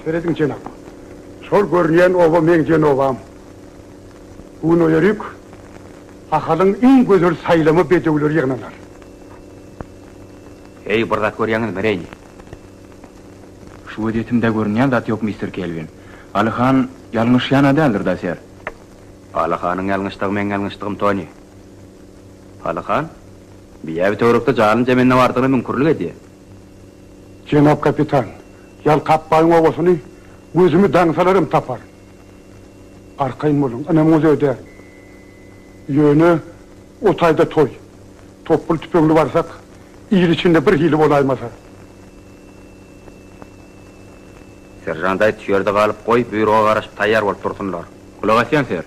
Serediň, jenap. Şol görünýän oba meň Jenobam. Bu gün o ýerik Ahalyň iň gözel saýlama bedewleri ýygnanar. Heý, bir zat görýäňizmi, Reýni? Şu gözýetimde görünýän zat ýok, mister Kelwin. Aly han ýalňyşýan-a däldir-dä, ser? Aly hanyň ýalňyşdygy meň ýalňyşdygym, Toni. Aly han, biýä bir töwerekde jalyn-jemende bardygyna müňkürlik edýä. Jenap kapitan, Ýalkapbaýyň obasyny gözümi daňsalar hem taparyn. Arkaýyn boluň, ynamyňyzy ödärin. Ýöne o taýda toý. Topbul tüpeňli barsak, il içinde bir hili bolaýmasa. Seržant aýt, şu ýerde galyp goý, buýruga garaşyp taýýar bolup dursunlar. Gulak asýan, ser.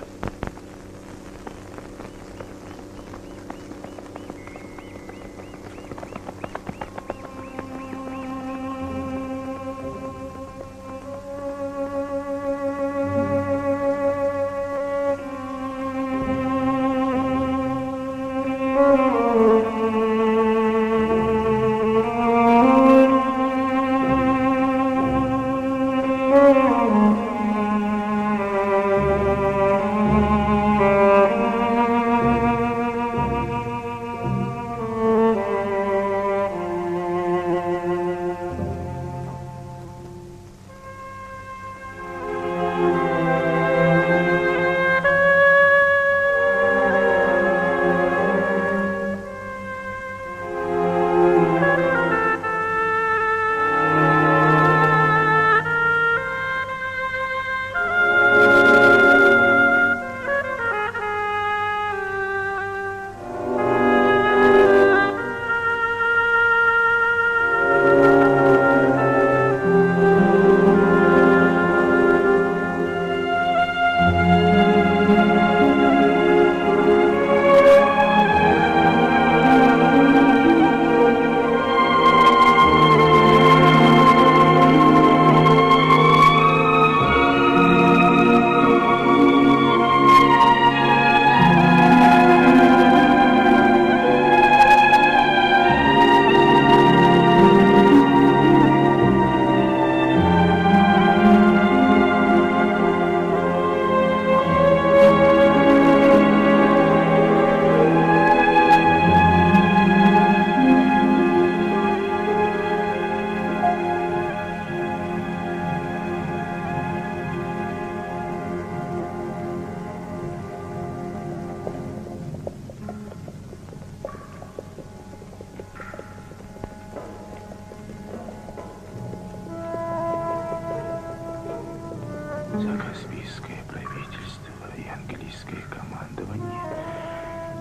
Закаспийское правительство и английское командование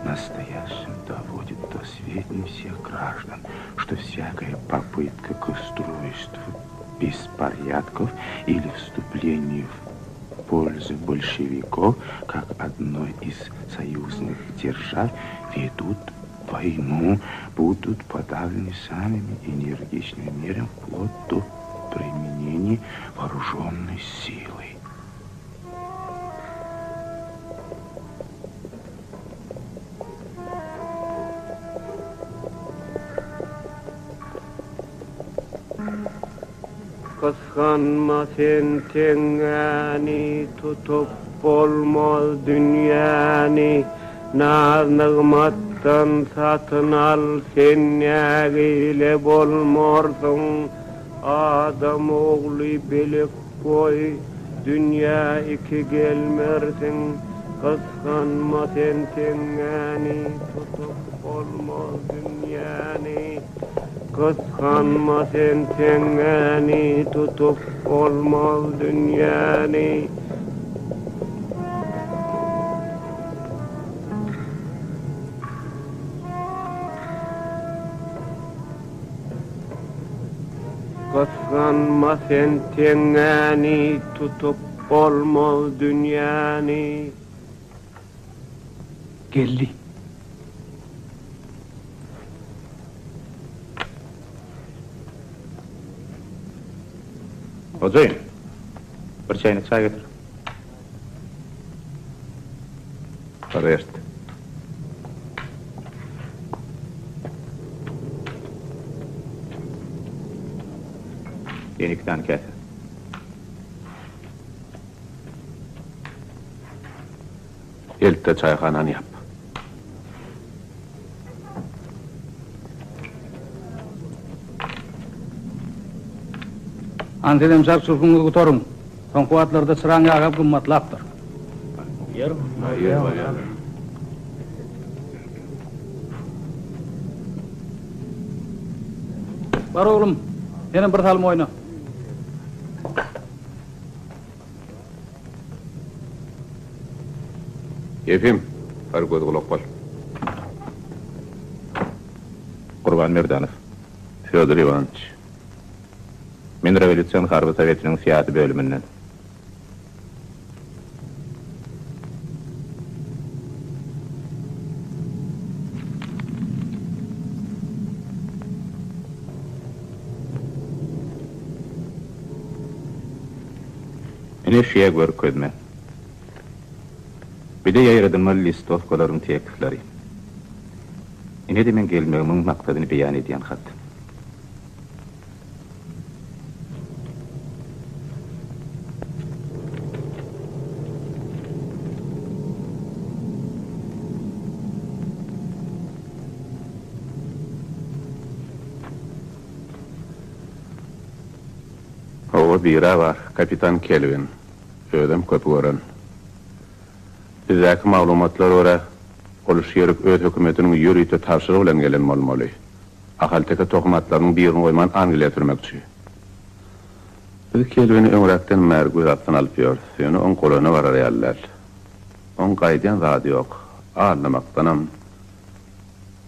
настоящим доводит до сведения всех граждан, что всякая попытка к устройству беспорядков или вступлению в пользу большевиков, как одной из союзных держав, ведут войну, будут подавлены самыми энергичными мерами вплоть до применения вооруженной силы. Gysganma sen teňňäni, Tutup bolmaz dünýäni. Naz-nygmatdan satyn al, sen nägile bolmarsyň. Adam ogly belek goý, dünýä iki gelmersiň. Gysganma sen teňňäni, tutup bolmaz dünýäni. Gysganma sen teňňäni, tutup bolmaz dünýäni. Gysganma sen teňňäni, tutup bolmaz dünýäni. Geldi. Hojaýyn, bir çäýnek çaý getir. Bar ert. Ýene iki sany käse. Elt-de çaýhanany ýap. Hany sizem çark-çurkuňyzy gutaryň. Soňky wagtlarda çyraň ýagam gymmatlapdyr. Bar oglum, senem bir salym oýna. Ýefim, bar göz-gulak bol. Gurban Merdanow. Fýodor Iwanyç. Men Rewolýusion harby sowetiniň syýasy bölüminden. Ine şüýä görkezme. Bide ýaýradylmaly listowkalaryň tekstleri. Ine-de meň gelmegimiň maksadyny beýan edýän hat. Hawa, bir-ä bar, kapitan Kelwin. Özem köpi gören. Bizdäki maglumatlara görä, ol şu ýerik öz hökümetiniň ýörite tabşyrygy bilen gelen bolmaly. Ahalteke tohum atlarynyň birini goýman Angliýa sürmekçi. Biz Kelwini öňräkden bäri göz astyna alyp ýörüs, ýöne oň golaýyna barar ýaly däl. Oň gaýdýan zady ýok. Aldamakdanam,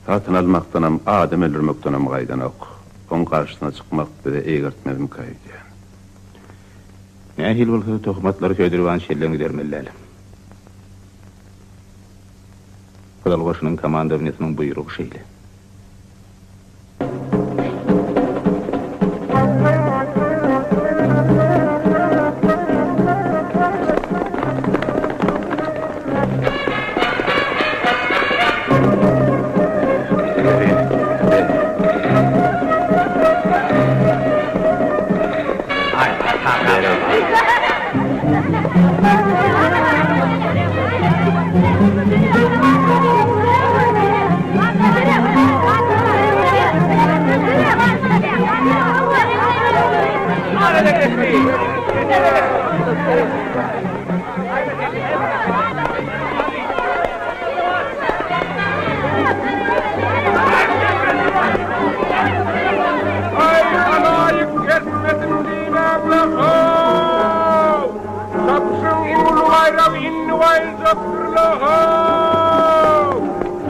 satyn almakdanam, adam öldürmekdenem gaýdanok. Oň garşysyna çykmak bize eýgertmezmikä öýdýän. Nähili bolsa-da tohum atlary Fedor Iwanyç elden gidermeli däl. Gyzyl Goşunyň komandowaniýesiniň buýrugy şeýle. Aý, halaýyk etmesin diýmäň-le-how! Çapyşyň iň uly baýragy indi goýuljakdyr-le-how!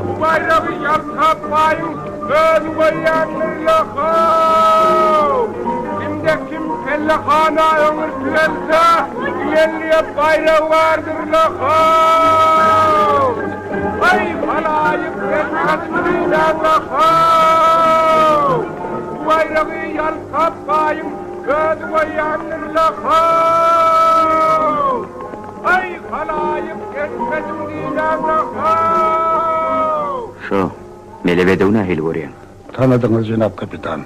Bu baýragy Ýalkap baýyň özi goýýandyr-le-how! Kimde-kim pellehana öňürti gelse, diýenliýe baýragy bardyr-le-how! Aý, halaýyk etmesin diýmäň-le-how! Bu baýragy Ýalkap baýyň özi goýýandyr-la-how! Aý, halaýyk etmesin diýmäň-le-how! Şo, mele bedew nähili görýäň? Tanadyňyz, jenap kapitan.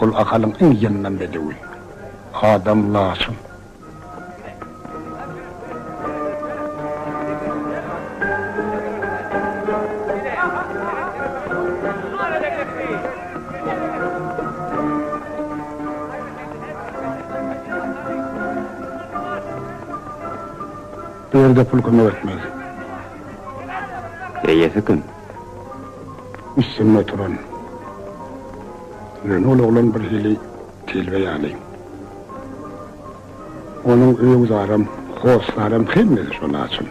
Ol Ahalyň iň ýyndam bedewi. Adam laçyn. Bu ýerde pul kömek etmez. Eýesi kim? Üstünde oturan. Ýöne ol oglan bir hili telbe ýaly. Onuň öý-güzaram, hossaram hemmesi şo laçyn.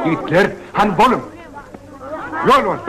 Ýigitler, hany boluň! Ýol bolsun!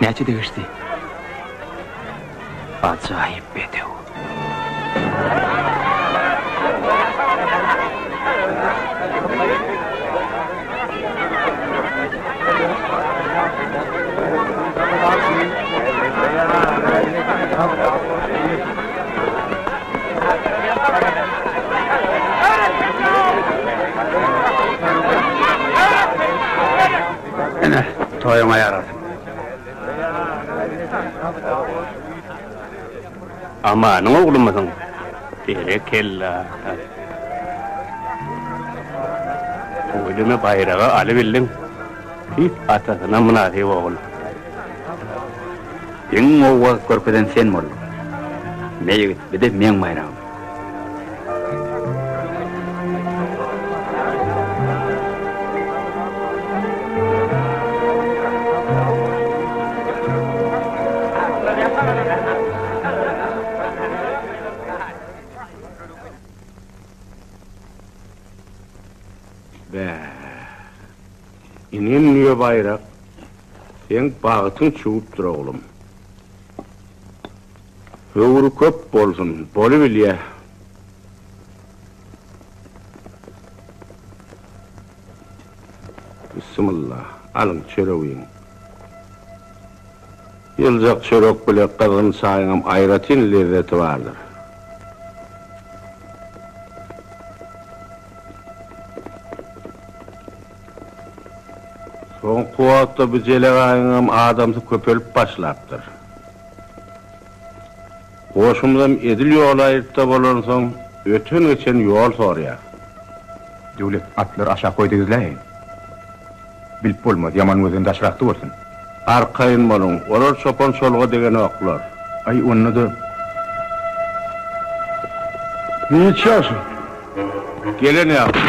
Näçe degişdi? Ajaýyp bedew. Ine, toýuňa ýarasyn. Amanyň oglumysyň? Berekella! Tüweleme baýragy alybildiň. Tüýs atasyna mynasyp ogul. Iň gowy wagt görkezen sen bolduň. Me ýigit, bi-de meň baýragym. Bäh. Inen düýe baýrak, seň bagtyň çüwüpdir oglum. Höwri köp bolsun, bolubilýä. Bissimylla, alyň çörek iýiň. Ýyljak çörek bile gyzgyn çaýyňam aýratyn lezzeti bardyr. Soňky wagtda bu jelegaýyňam adamsy köpelip başlapdyr. Goşumyzam edil ýolaýyrtda bolansoň, öten-geçen ýol sorýar. Döwlet, atlary aşak goý-da gizläýeýin. Bilip bolmaz, ýaman gözden daşrakda bolsun. Arkaýyn boluň, olar çopan-çoluga degenoklar. Aý, onda-da. Ne içýärsiň? Gelen ýaly.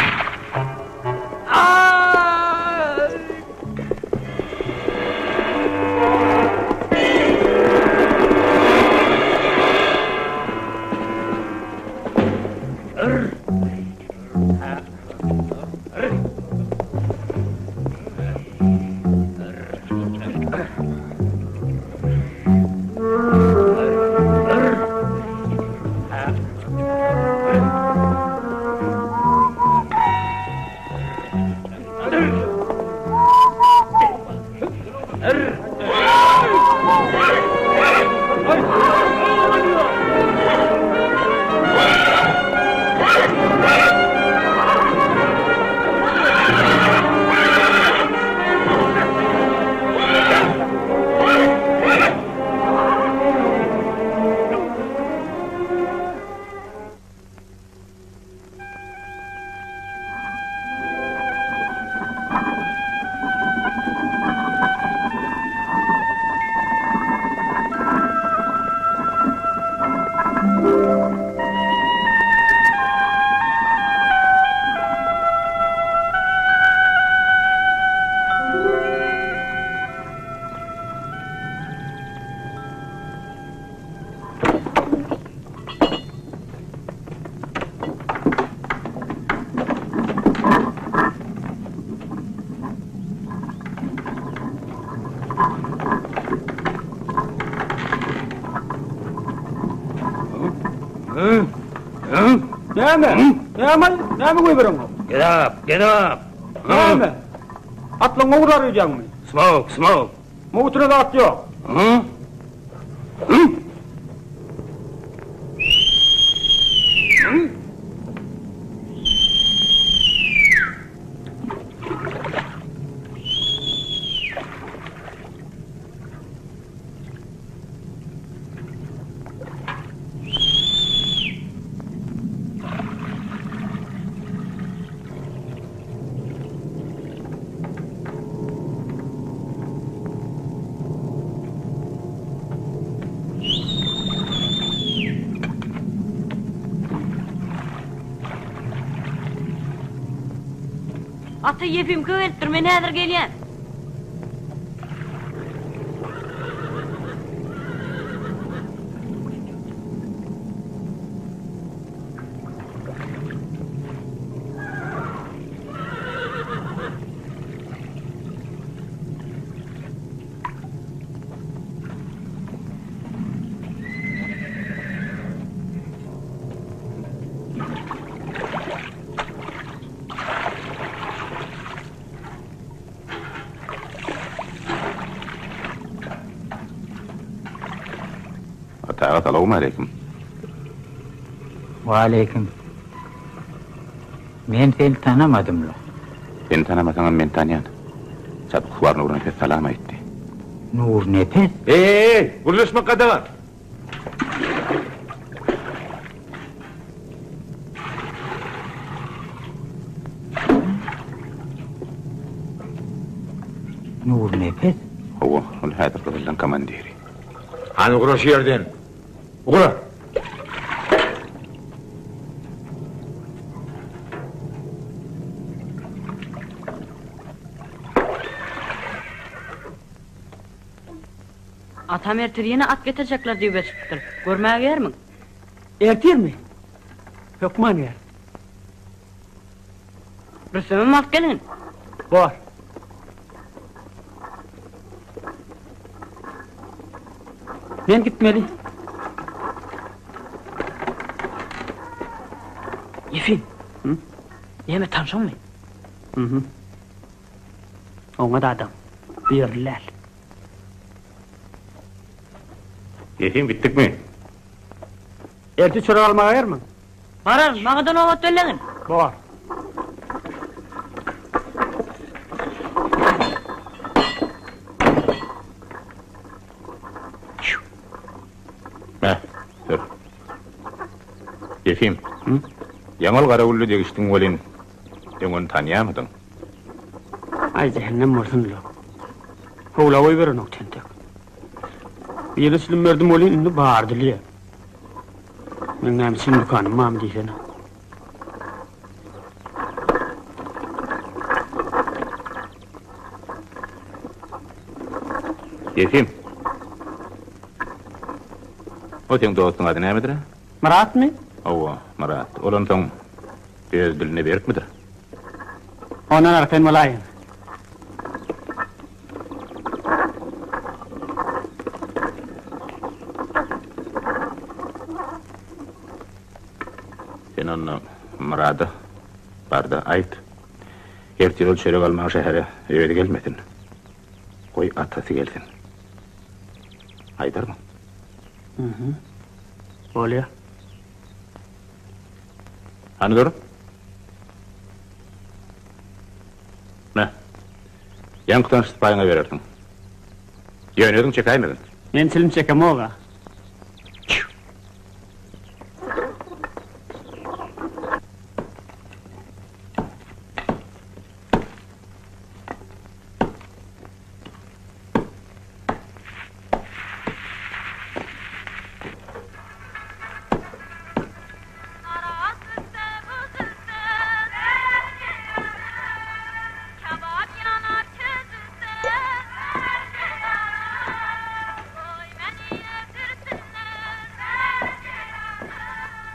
Näme? Näme? Näme goýbereňok? Get up, get up. Näme? Atlaň ogurlar öýdýäňmi? Smoke, smoke. Mugtuna zat ýok. Ata Ýefimka gelipdir, men häzir gelýän. Salowmaleýkim. Waleýkim. Men seni tanamadym-la. Seni tanamasaňam men tanýan. Çapyksuwar Nurnepes salam aýtdy. Nurnepes? Eý-eý-eý, gürleşmek gadagan! Nurnepes? Hawa, ol häzir gyzyllaň komandiri. Hany ugra şu ýerden! Ugra! Atam ertir ýene at getirjekler diýip eşidipdir. Görmäge germiň? Ertirmi? Hökman ger. Rüstemem alyp gelgin. Bor. Men gitmeli. Ýefim. Näme tanşyňmy? Mhm. Oňat adam. Bu ýerli däl. Ýefim gitdikmi? Ertir çörek almaga germiň? Bararyn, maňa-da nobat bellegin. Bor. Mä, dur. Ýefim, ýaňy ol Garagülli degişdiň welin, öň ony tanýarmydyň? Aý, jähennem bolsun-la. Howla goýberenok tentek. Birine çilim berdim welin, indi bary dilýär. Meň näme çilim dükanym barmy diýsene. Ýefim. O seň dostuň ady nämedir-ä? Myratmy? Hawa, Myrat. Ol onsoň öz diline berkmidir? Ondan arkaýyn bolaýyň. Sen onda Myrada bar-da aýt. Ertir ol çörek almaga şähere özi gelmesin. Goý, atasy gelsin. Aýdarmyň? Mhm. Bolýa. Hany dur. Me. Ýaňky tanyş sypaýyňa berersiň. Ýöne özüň çekäýmegin. Men çilim çekemog-a.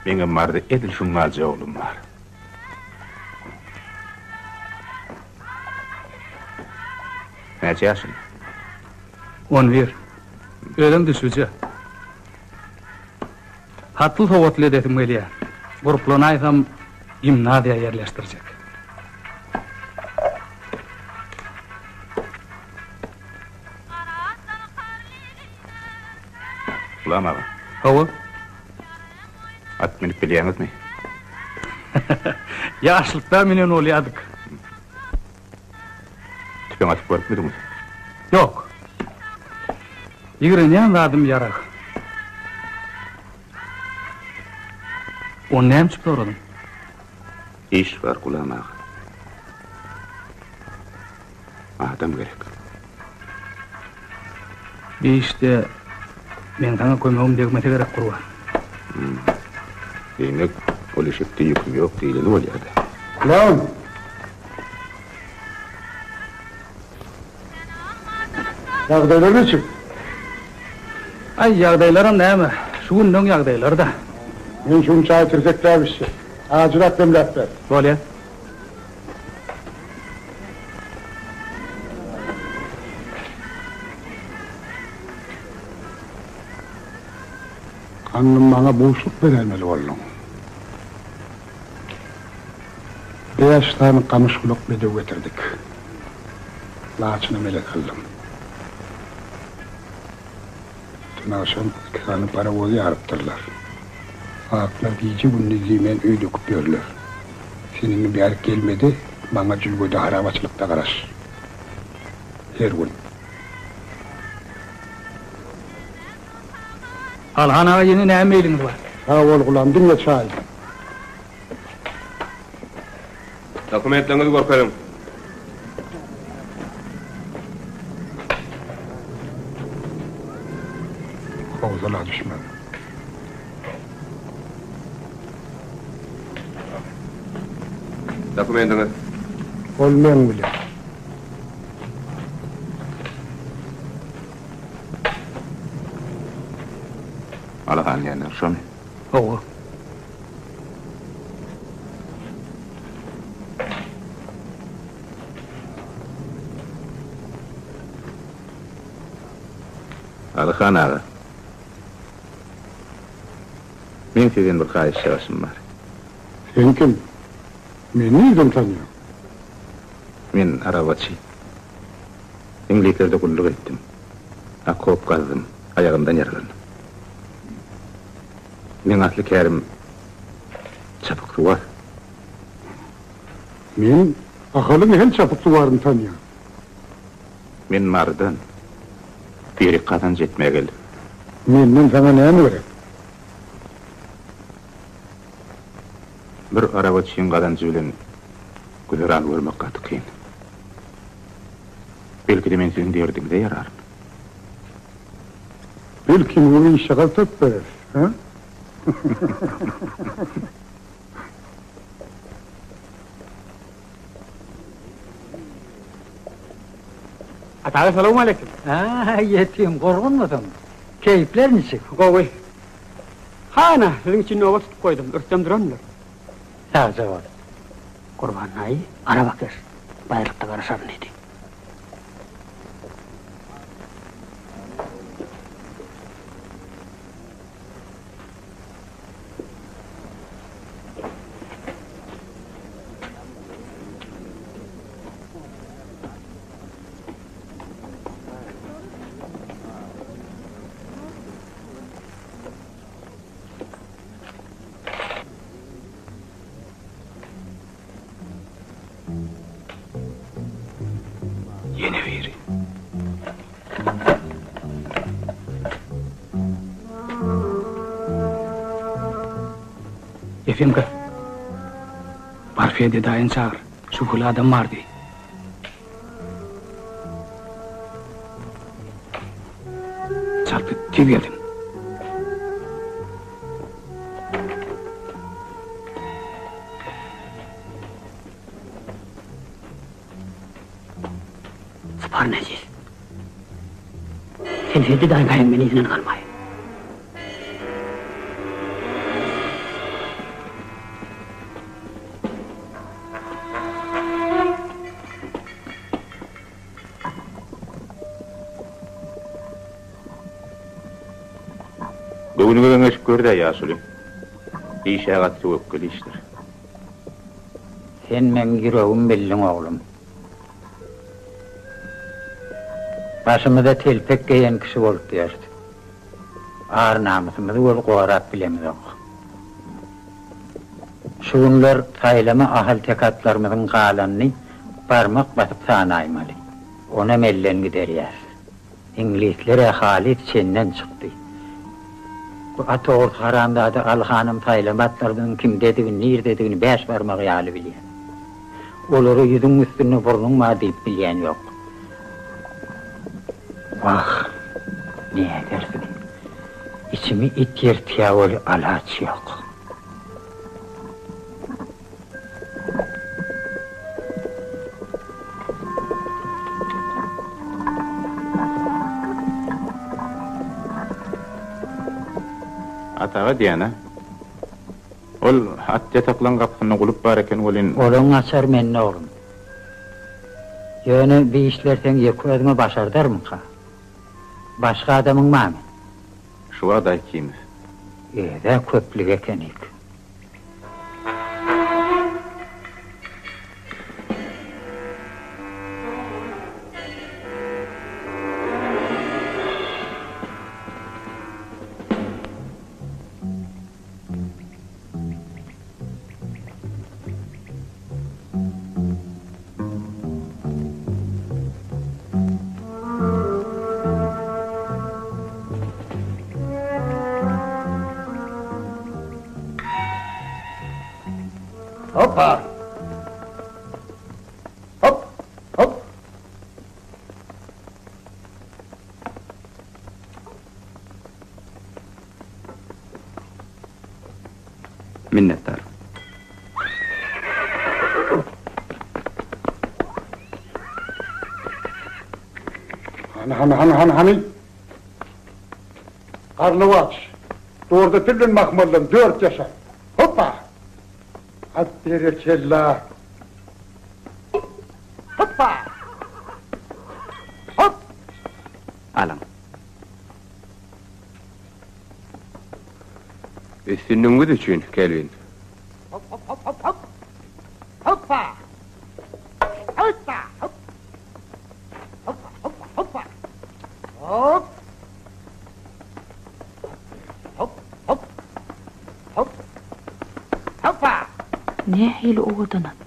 Meňem bardy edil şuň ýalyja oglum bar. Näçe ýaşyň? On bir. Özem düşbüje. Hatly-sowatly edesim gelýär. Gurplanaýsam, gimnaziýa ýerleşdirjek. Gulam aga. Hawa. At münüp bilýäňizmi? Ýaşlykda münen bolýardyk. Tüpeň atyp görüpmidiňiz? Ýok. Ýigrenýän zadym ýarag. Ony näme üçin soradyň? Iş bar, Gulam aga. Adam gerek. Bir işde meň saňa kömegim degmese gerek, Gurban. Diýmek, ol eşekde ýüküm ýok diýleni bolýa-da. Lan! Ýagdaýlar niçik? Aý, ýagdaýlaram näme, şu günleň ýagdaýlary-da. Men şu gün çaý tirsekläp içjek. Ajyrak demläp ber. Bolýa. Gandym maňa buşluk beräýmeli bolduň. Bäş sany gamyşgulak bedew getirdik. Laçynam ele saldym. Öten agşam iki sany parowozy ýarypdyrlar. Aklar gije-gündiz diýmän öý döküp ýörler. Sen indi bärik gelme-de, maňa jülgede harabaçylykda garaş. Her gün. Alyhan aga ýene näme meýliňiz bar? Sag bol Gulam, diňle çaý. Dokumentleriňizi görkeziň. Howsala düşmäň. Dokumentiňiz. Ol meň bilen. Alahan diýenler şomy? Hawa. Alyhan aga. Meň sizden bir haýyş-şaşym bar. Sen kim? Meni nirden tanýaň? Men arabaçy. Iňlislerde gulluk etdim. Okop gazdym, aýagymdan ýaralandym. Meň asly kärim çapyksuwar. Men Ahalyň hem çapyksuwaryny tanýan. Men Marydan. Bu ýerik gazanç etmäge geldim. Menden saňa näme gerek? Bir arabaçyň gazanjy bilen güzeran görmek gaty kyn. Belki-de men siziň derdiňize ýararyn. Belki muňa işjagaz tapyp bereris, hä? Ata aga salowmaleýkim. Hä, ýetim, gorgunmysyň? Keýpler niçik? Gowy. Hana, siziň üçin nobat tutup goýdum, ürsem durandyr. Sagja bol. Gurban daýy, arabakeş, baýrlykda garaşaryn diýdi. Ýene biri. Ýefimka, bar Fedýa daýyny çagyr, şübheli adam bar diý. Çalt git, tiz gelsin. Sapar Neziz. Sen Feddi daýyň haýyň men yzyndan galmaýyn. Göwnüňe geňeşip gör-dä, ýaşuly. Iş-ä gaty töwekgel işdir. Sen meň ýüregimi bildiň, oglum. Başymyza telpek geýen kişi bolup ýörüs. Ar-namysymyzy weli gorap bilemizok. Şu günler saýlama ahalteke atlarymyzyň galanyny barmak basyp sanaýmaly. Onam elden giderýäs. Iňlisler-ä halys çenden çykdy. Bu at ogrusy haramzada Alyhanam saýlama atlarymyzyň kimdedigini, nirdedigini bäş barmagy ýaly bilýär. Olara ýüzüň üstünde burnuň bar diýip bilýän ýok. Wah, nädersiň. Içimi it ýyrtýa weli alaç ýok. Ataga diýýän-ä. Ol at ýataklaň gapysynda gulup bar eken welin. Olaň açary mende oglum. Ýöne bi işler seň ýeke özüňe başardarmyka? Başga adamyň barmy? Şu wagt-a ikimiz. Öz-ä köplük ekenik. Hoppa! Hop! Hop! Minnetdar. Hany, hany, hany, hany, hany. Garlawaç. Dorda pilden mahmaldan dört ýaşar. Hoppa! At berekella. Hoppa! Hop! Alyň. Üstünligiňiz üçin, Kelwin. Hop, hop, hop, hop, hop. Hoppa! Hoppa! Hop! Hoppa, hoppa, hoppa. Hop! Hop, hop. Hop. Hoppa! Nähili owadan at.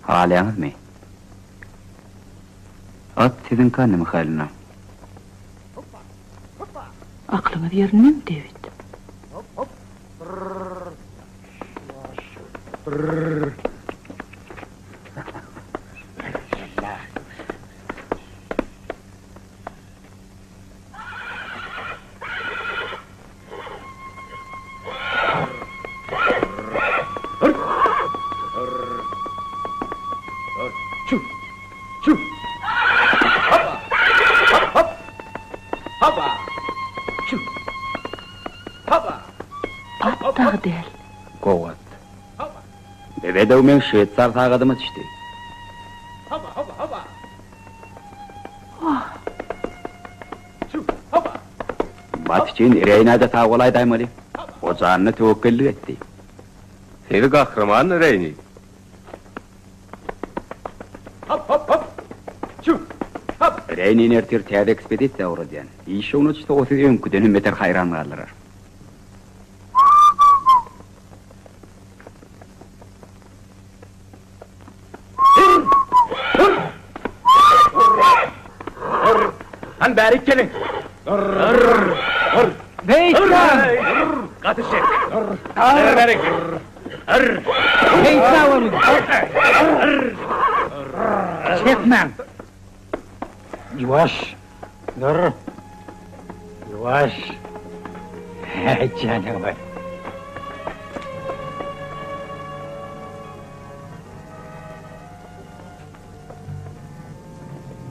Halaýaňyzmy? At siziňki Anna Mihaýlowna. Aklyňyz ýerindemi, Dewid? Hop, hop. Brrr. Ýuwaş. Brrr. Berekella. At dagy däl. Gowy at. Bebedow meň şweýsar sagadyma düşdi. Wah! Bat üçin Reýnä-de sag bol aýdaýmaly. O janyna töwekgellik etdi. Siz gahryman, Reýni. Reýnini ertir täze ekspedisiýa ugradýan. Iş şowuna düşse, o sizi öňküdenem beter haýran galdyrar. Han bärik geliň. Beýtmäň! Gaty çek. Bärik. Beýtmäň ony! Çekmäň! Ýuwaş! Dur! Ýuwaş! Häý, janawer!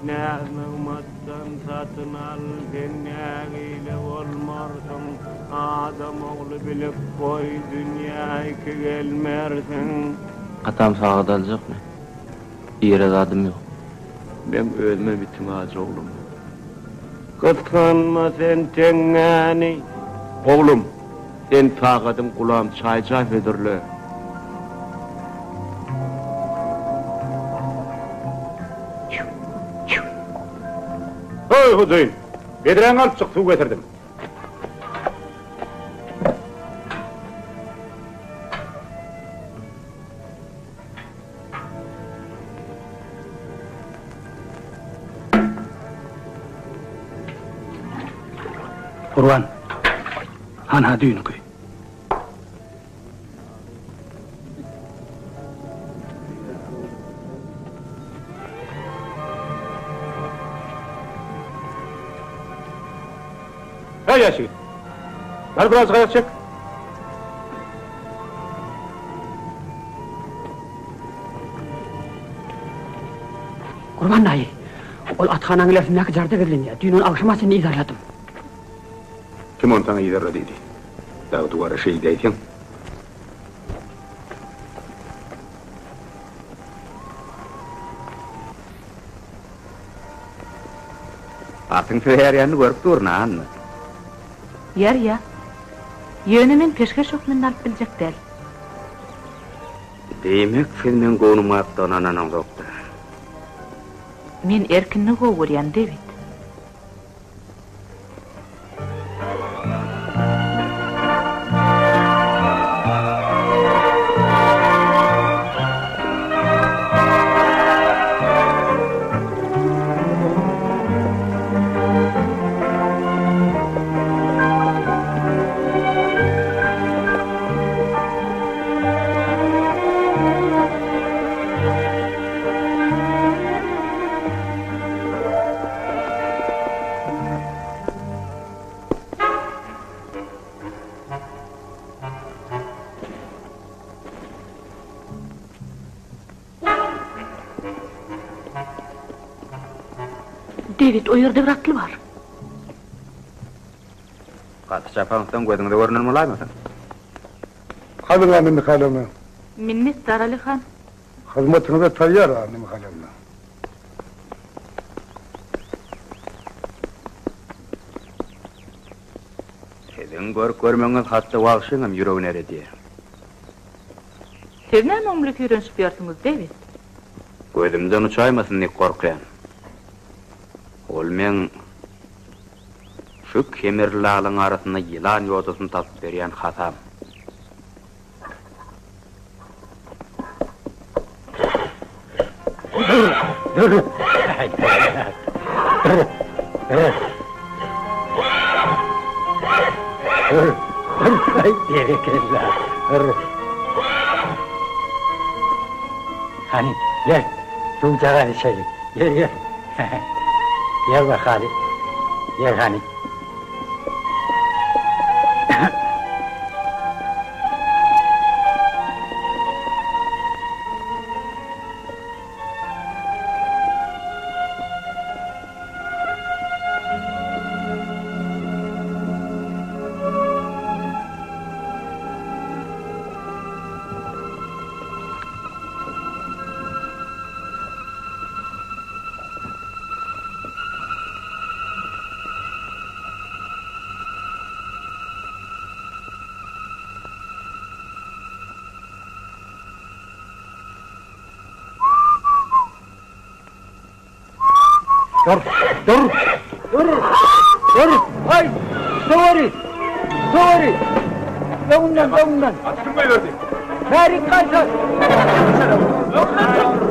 Näz-nygmatdan satyn al, sen nägile bolmarsyň, Adam ogly bilip goý, dünýä iki gelmersiň. Atam sagat aljakmy? Iýere zadym ýok. Meň özümem itiň ajy oglum. Gysganma sen teňňäni. Oglum, sen sagadyň Gulam çaýja hödürle. Hoý, hojaýyn! Bedräňi alyp çyk, suw getirdim. Gurban, hanha düýnki. Häý, ýaş ýigit! Bar, birazjyk aýak çek. Gurban daýy, ol athanaň ilersindäki jarda gizlenýär. Düýn ony agşama çenli yzarladym. Kim ony saňa yzarla diýdi? Dag duwara şeý diýäýseň. Atyň söýerýänini görüp durun, Anna. Ýer-ýa. Ýöne men peşgeş hökmünde alyp biljek däl. Diýmek, siz meň göwnüm gapdygyna ynanaňzok-da. Men erkinligi gowy görýän, Dewid. Dewid, o ýerde bir atly bar. Gaty çapaňsoň gözüňize görünen bolaýmasyn? Halyň Anna Mihaýlowna. Minnetdar, Alihan. Hyzmatyňyza taýýar, Anna Mihaýlowna. Siziň görk-görmegiňiz hatda wagşyňam ýüregini eredýär. Siz näme oň bilen süýrenişip ýörsüňiz, Dewid? Gözümden uçaýmasyn diýip gorkýan. Ol meň şu kemerli lalyň arasynda ýylan ýodasyny tapyp berýän hasam. Dur, dur. Dur, dur. Dur, dur. Aý, berekella. Dur. Hany, gel, suwjagaz içeli. Gel, gel. Gel bakaly. Gel hany. Dur, dur, dur, dur, aý, sowary, sowary, öňünden, öňünden. Aty kim goýberdi? Bärik gaýtar. Öňünden çyk!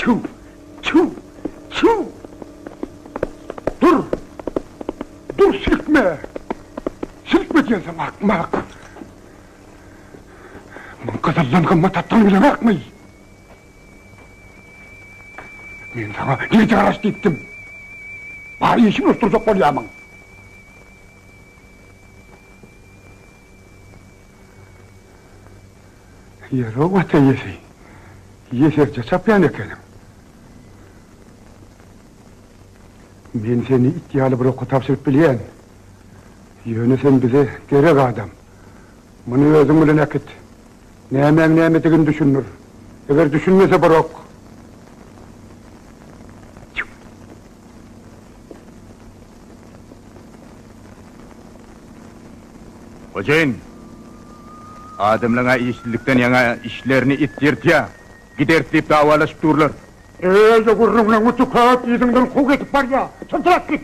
Çüw! Çüw! Çüw! Dur! Dur, silkme! Silkme diýen saňa, akmak! Muň gyzyldan gymmat atdygyny bileňokmy? Men saňa gije garaş diýipdim. Bar işimi unutdyrjak bolýarmyň? Ýeri-ow ata eýesi, ýeserje çapýan ekeniň. Men seni it ýaly bir oka tabşyryp bilýän. Ýöne sen bize gerek adam. Muny özüň bilen äkit. Nämäň nämedigini düşündir. Eger düşünmese bir ok. Hojaýyn, adamlaň-a işsizlikden ýaňa işlerini it ýyrtýa, gideris diýip dawalaşyp durlar. Öýde gürrüňleňi tüket, yzyňdan kowgy edip barýa. Çyldyrap git!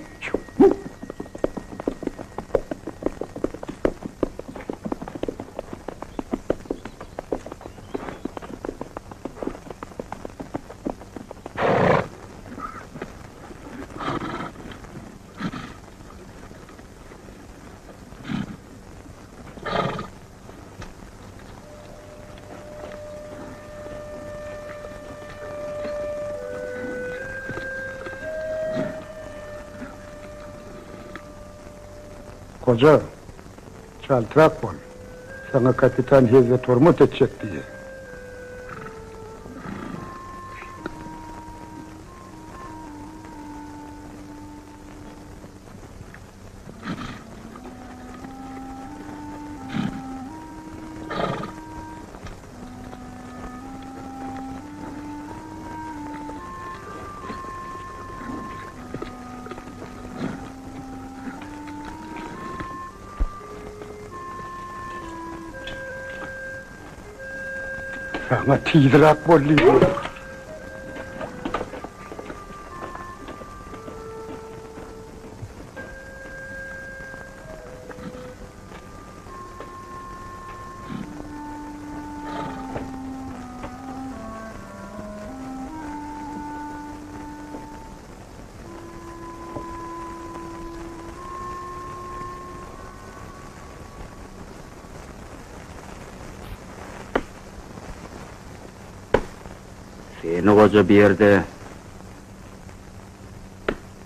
Goja, çaltrak bol. Saňa kapitan hezzet-hormat etjek diýýär. Saňa tizräk bol diýdim. Seni goja bir ýerde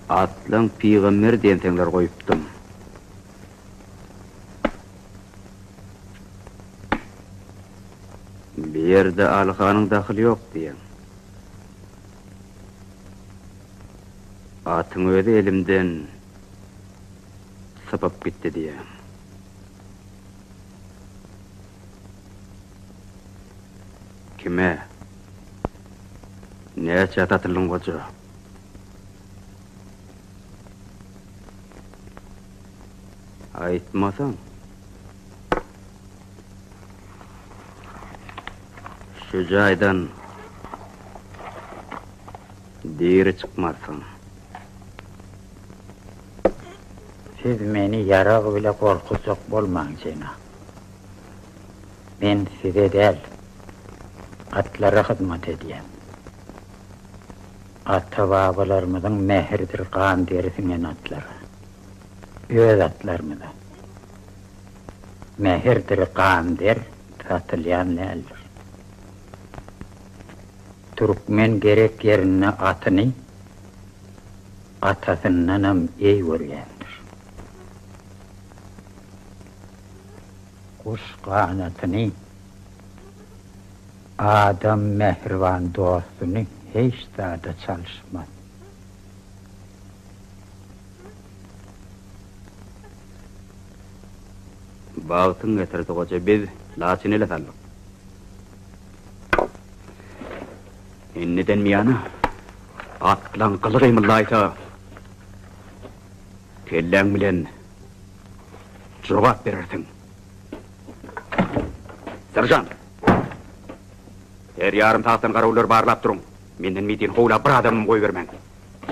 Atlaň pygamber diýenseňler goýupdym. Bir ýerde Alyhanyň dahyly ýok diýeň. Atyň özi elimden sypyp gitdi diýeň. Kime? Näçä satyldyň goja? Aýtmasaň. Şu jaýdan diri çykmarsyň. Siz meni ýarag bile gorkuzjak bolmaň, jenap. Men size däl, atlara hyzmat edýän. Ata-babalarymyzyň mähirdir gan-deri siňen atlara. Öz atlarymyza. Mähirdir gan-der satylýan däldir. Türkmen gerek ýerinde atyny atasyndanam eý görýändir. Guş ganatyny, adam mähriban dostuny hiç zada çalyşmaz. Bagtyň getirdi goja, biz Laçyny ele saldyk. Indiden buýana atlaň gyly gymyldaýsa, kelläň bilen jogap berersiň. Seržant! Her ýarym sagatdan garawullary barlap duruň. Menden mitin howla bir adamam goýbermäň.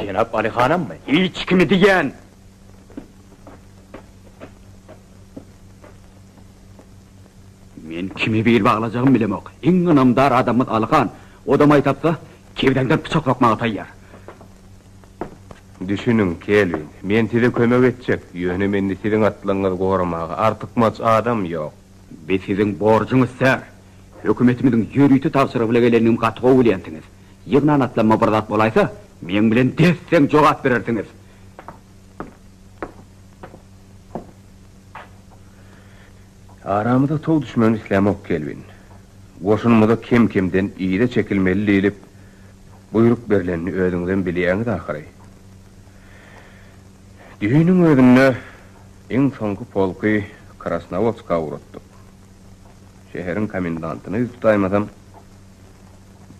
Jenap Alyhanammy? Hiç kimi diýýän! Men kime bil baglajagymy bilemok. Iň ynamdar adamymyz Alyhan. Odam aý tapsa, Kebzäňden pyçak sokmaga taýýar. Düşüniň, Kelwin, men size kömek etjek, ýöne mende siziň atlaryňyzy goramaga artykmaç adam ýok. Bi siziň borjuňyz, ser. Hökümetimiziň ýörite tabşyrygy bile gelendigimi gaty gowy bilýänsiňiz. Ýygnan atlanma bir zat bolaýsa, meň bilen des-deň jogap berersiňiz. Aramyza tow düşmegini islämok, Kelwin. Goşunymyza kem-kemden yza çekilmeli diýlip, buýruk berlenini özüňizem bilýäňiz ahyry. Düýnüň özünde iň soňky polky Krasnowodska ugratdyk. Şäheriň komendantyna ýüz tutaýmasam,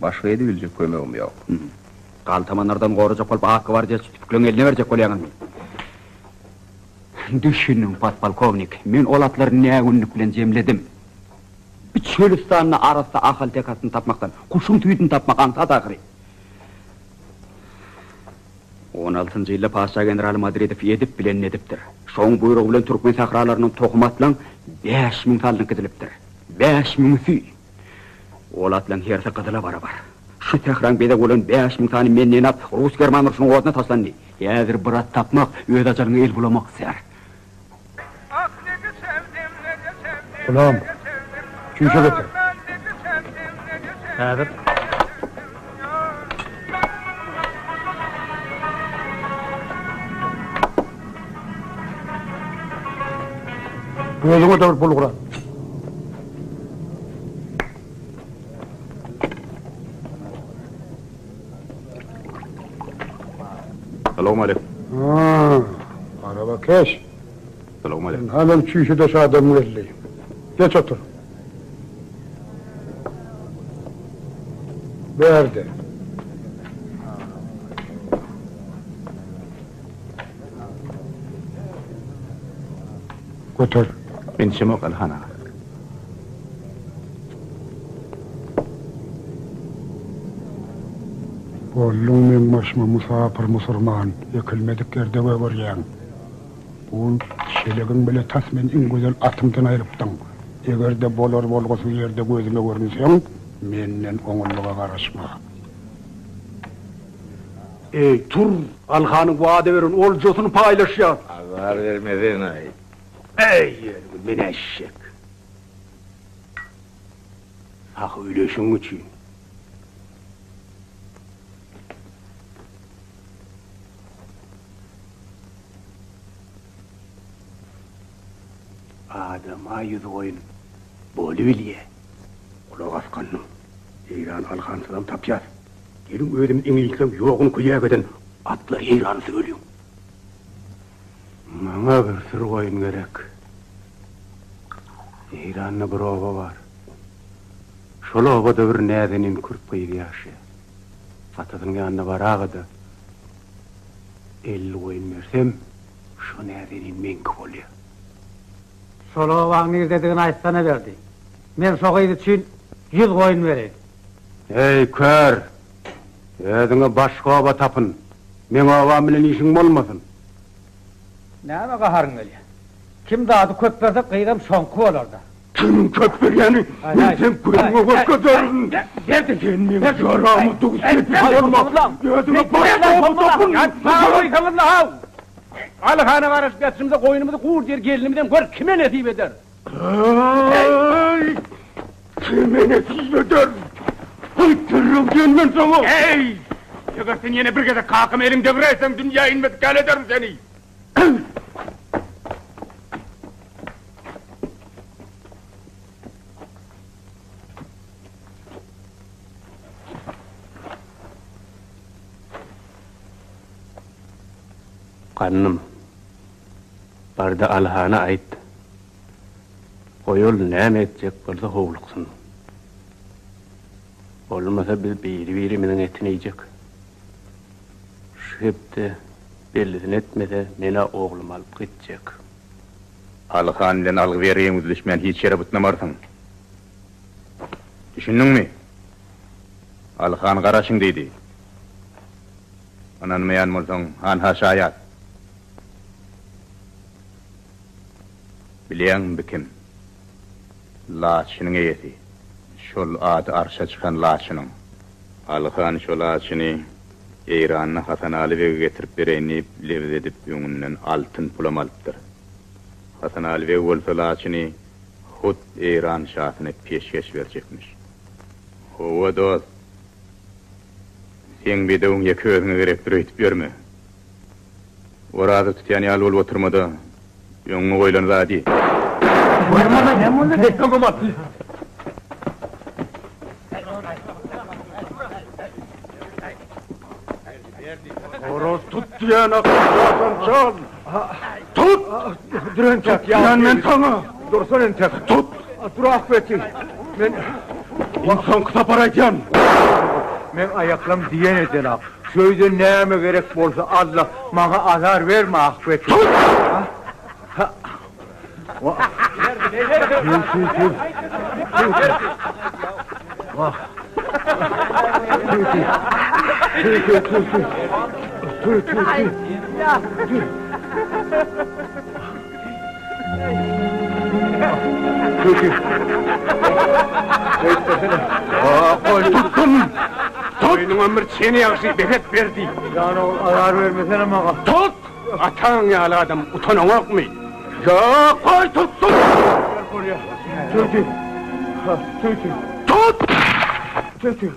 başga edebiljek kömegim ýok. Galtamanlardan gorajak bolup ak gwardiýaçy tüpükleň eline berjek bolýaňyzmy? Düşüniň, podpolkownik, men ol atlary nägünlük bilen jemledim. Bu çölüstanda arassa ahalteke atyny tapmakdan, guşuň süýdüni tapmak aňsat ahyry. On altynjy ýylda patyşa generaly Madridow edip bilenini edipdir. Şoň buýrugy bilen türkmen sähralaryndan tohum atlaň 5000 salnyp gidilipdir. Bäş müňüsi! Ol atlaň hersi gyzyla barabar. Şu sähraň bezegi bolan 5000 sany menden at rus-german urşunyň oduna taşlandy. Häzir bir at tapmak, öz ajalyňa el bulamak, ser. Gulam, çüýşe getir. Häzir. Özüňe-de bir bulgur al. Salowmaleýkim. Ha, arabakeş. Salowmaleýkim. Halam çüýşedeş adam geldi. Geç otur. Bärde. Göter. Men içemok, Alyhan aga. Bolduň meň başyma musapyr musurman, ekilmedik ýerde gögerýäň. Bu şelegiň bile tas meni iň gözel atymdan aýrypdyň. Eger-de bolar-bolgusyz ýerde gözüme görünseň, menden oňunlyga garaşma. Eý, tur, Alyhanyň wada beren oljasyny paýlaşýas. Azar bermesene-aý. Eý, ýörgün, men eşek. Sahy üleşiň üçin. Adama ýüzgoýun bolubilýä. Gulak as gandym. Eýrany Alyhansyzam tapýas. Geliň özümiz iňlisleň ýoguny köýäk eden atlar Eýrany süreliň. Maňa bir sürü goýun gerek. Eýranda bir oba bar. Şol obada bir näzenin kürt gyzy ýaşaýar. Atasynyň ýanyna baraga-da, 50 goýun bersem, şo näzenin meňki bolýar. Şol obaň nirdedigini aýtsana Berdi. Men şo gyz üçin ýüz goýun bereýin. Eý, kör! Özüňe başga oba tapyn. Meň obam bilen işiň bolmasyn. Nämä gaharyň gelýär? Kim zady köp berse, gyzam şoňky bolar-da. Kimiň köp berýäni men seň gözüňe görkezerin. Sen meň ýarama duz sepip bolma. Özüňe başga oba tapyn. Goýsaňyzla-haw! Alyhana garaşyp ýatyşymyza goýnumyzy gur diýer gelinimizem gör kime nesip eder. Eý! Kime nesip eder? Aýtdyryn diýen men saňa! Eý! Eger sen ýene bir gezek kakama eliňi degräýseň, dünýä inmedik ýaly ederin seni! Gandym, bar-da Alyhana aýt. Goý ol näme etjek bolsa howluksyn. Bolmasa biz biri-birimiziň etini iýjek. Şu hepde bellisini etmese men-ä oglumy alyp gitjek. Alyhan bilen algy-bergiňi üzlüşmän hiç ýere butnamarsyň. Düşündiňmi? Alyhan garaşyň diýdi. Ynanmaýan bolsaň, hanha şaýat. Bilýäňmi bi kim? Laçynyň eýesi. Şol ady arşa çykan laçynyň. Alyhan şo laçyny Eýranda Hasanaly bege getirip bereýin diýip, lebz edip öňünden altyn pulam alypdyr. Hasanaly beg bolsa laçyny hut Eýran şasyna peşgeş berjekmiş. Hawa, dost. Seň bedewiň ýeke özüňe gerekdir öýdüp ýörme. Oraza tutýan ýaly bolup oturma-da, öňüňe goýlan zady. Oraz tut diýen akylly çal. Tut! Dur entek. Diýen men saňa. Dursan entek. Tut! Dur ahbeti. Men Iň soňky sapar aýdýan. Meň aýaklam diýen edenak. Şöýde näme gerek bolsa al-da, maňa azar berme ahbeti. Tut! Toýunyňam bir çeni ýagşy, behet berdi. Jan ogul, azar bermesene maňa. Tut! Ataň ýaly adam utanaňokmy? Ýok, goý tutsun! Bolýar. Tüýtü. Tüýtü. Tut! Tüýtü.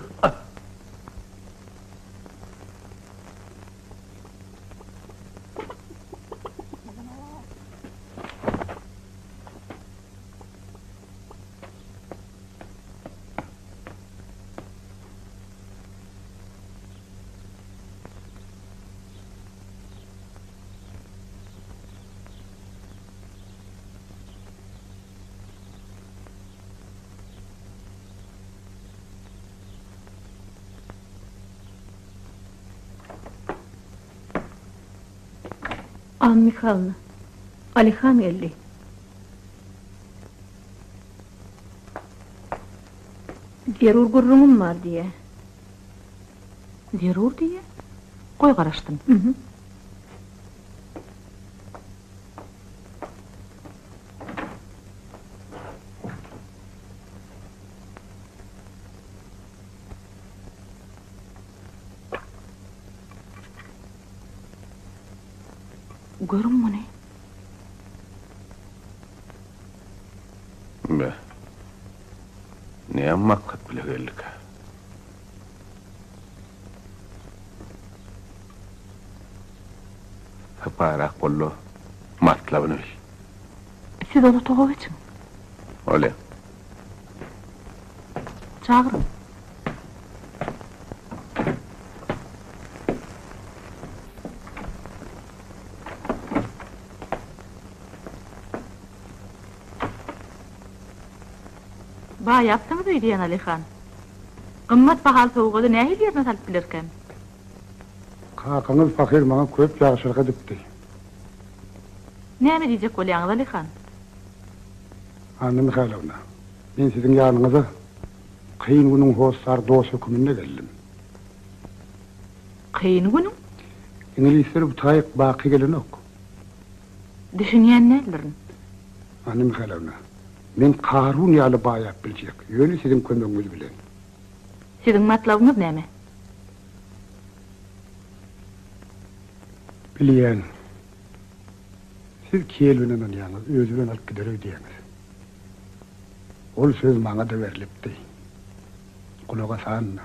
Anna Mihaýlowna, Alihan geldi. Zerur gürrüňim bar diýýä. Zerur diýýä? Goý garaşsyn. Görüň muny. Be. Näme maksat bile geldikä? Sypaýyrak bol-da, matlabyny bil. Siz ol otaga geçiň. Bolýa. Çagyryň. Baýapsyňyz öýdýän, Alyhan. Gymmat bahaly sowgady nähili ýerine salyp bilerkäm? Kakaňyz pahyr maňa köp ýagşylyk edipdi. Näme diýjek bolýaňyz, Alyhan? Anna Mihaýlowna, men siziň ýanyňyza kyn günüň hossary dost höküminde geldim. Kyn günüň? Iňlisler bu taýyk baky gelenok. Düşünýän däldirin. Anna Mihaýlowna, men Karun ýaly baýap biljek, ýöne siziň kömegiňiz bilen. Siziň matlabyňyz näme? Bilýän. Siz Kelwine ynanýaňyz, özi bilen alyp gider öýdýäňiz. Ol söz maňa-da berlipdi. Gulak as Anna.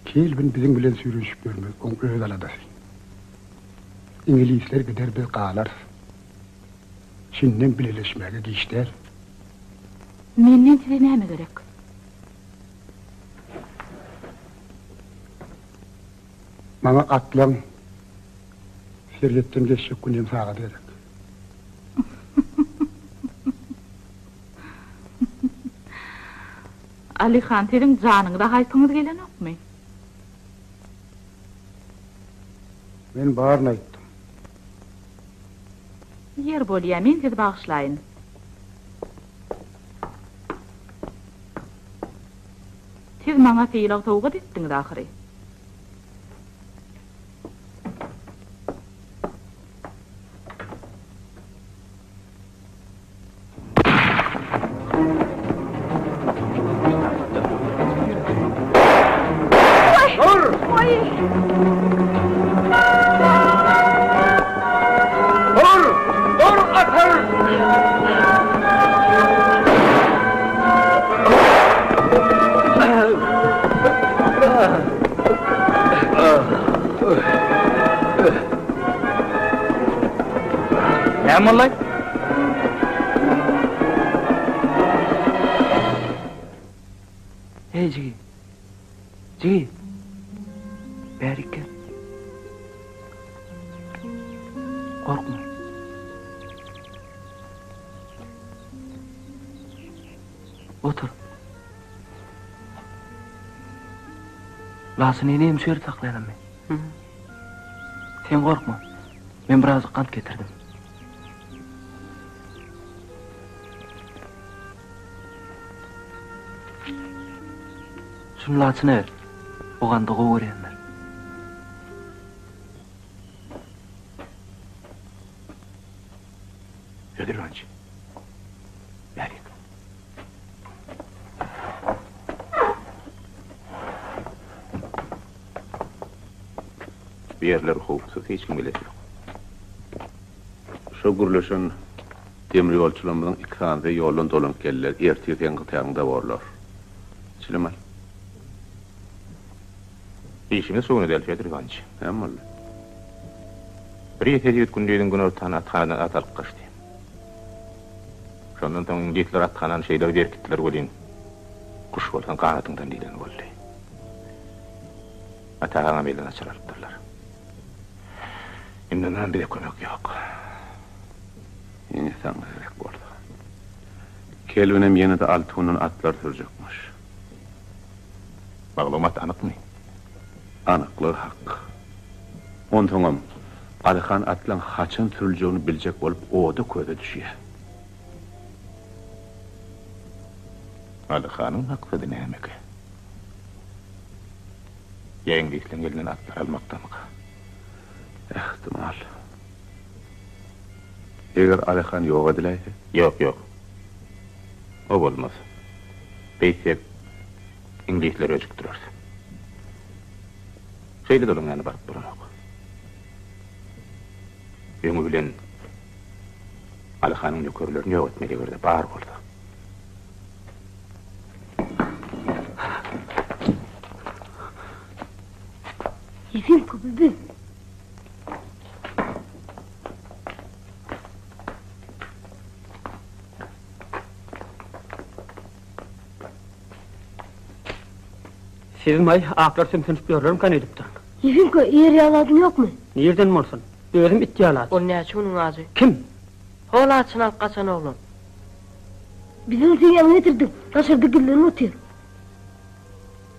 Kelwin biziň bilen süýrenişip ýörmez, oň öz aladasy. Iňlisler gider, biz galarys. Şindem bileleşmäge giç däl. Menden size näme gerek? Maňa atlaň serhetden geçjek gün hem sagat gerek. Alyhan, siziň janyňyza haýpyňyz gelenokmy? Men baryny aýtdym. Ýer bolýa, men sizi bagyşlaýyn. Siz maňa sylag sowgat etdiňiz ahyry. Aý! Dur! Dur atar! Näme boldy? Heý jigi. Jigi. Bärik gel. Gorkma. Otur. Laçyn enem şu ýerde saklaýanam men. Sen gorkma. Men birazjyk gant getirdim. Şuny Laçyna ber. O gandy gowy görýändir. Fedor Iwanyç. Bärik. Bu ýerler howpsuz, hiç kim gelesi ýok. Şo gürleşen demir ýolçularymyzyň iki sanysy ýoldan dolanyp geldiler. Ertir seň gytagyňda borlar. Çilim al. Işimiz şowuna däl, Fedor Iwanyç. Näme boldy? Bir ýeser ýigit gündiziň günortany athanadan at alyp gaçdy. Şondan soň iňlisler athanany şeýle bir berkitdiler welin, guş bolsaň ganatyňdan diýleni boldy. Ata agaňam elden açar alypdyrlar. Indi ondanam bize kömek ýok. Ine saňa gerek bolsa. Kelwinem ýene-de altundan atlar sürjekmiş. Maglumat anykmy? Anyklygy hak. Onsoňam, Alyhan atlaň haçan sürüljegini biljek bolup oda-köze düşýär. Alyhanyň maksady nämekä? Ýa iňlisleň elinden atlar almakdamyka? Ähtimal. Eger Alyhan ýok ediläýse? Ýok, ýok. O bolmaz. Beýtsek, iňlisleri öjükdireris. Şeýle-de olaň ýanyna baryp bolanok. Öňi bilen Alyhanyň nökerlerini ýok etmeli, eger-de bar bolsa. Ýefimka, bu biz. Sizmaý, aklar sümsünip ýörlermikan öýdüpdirin. Ýefimka, eýer ýaly adyň ýokmy? Nirden bolsun? Özüm it ýaly at. Ol näçe günüň ajy? Kim? Hol açyny alyp gaçan oglan. Biz ony seň ýanyňa getirdik. Daşarda gizlenip otyr.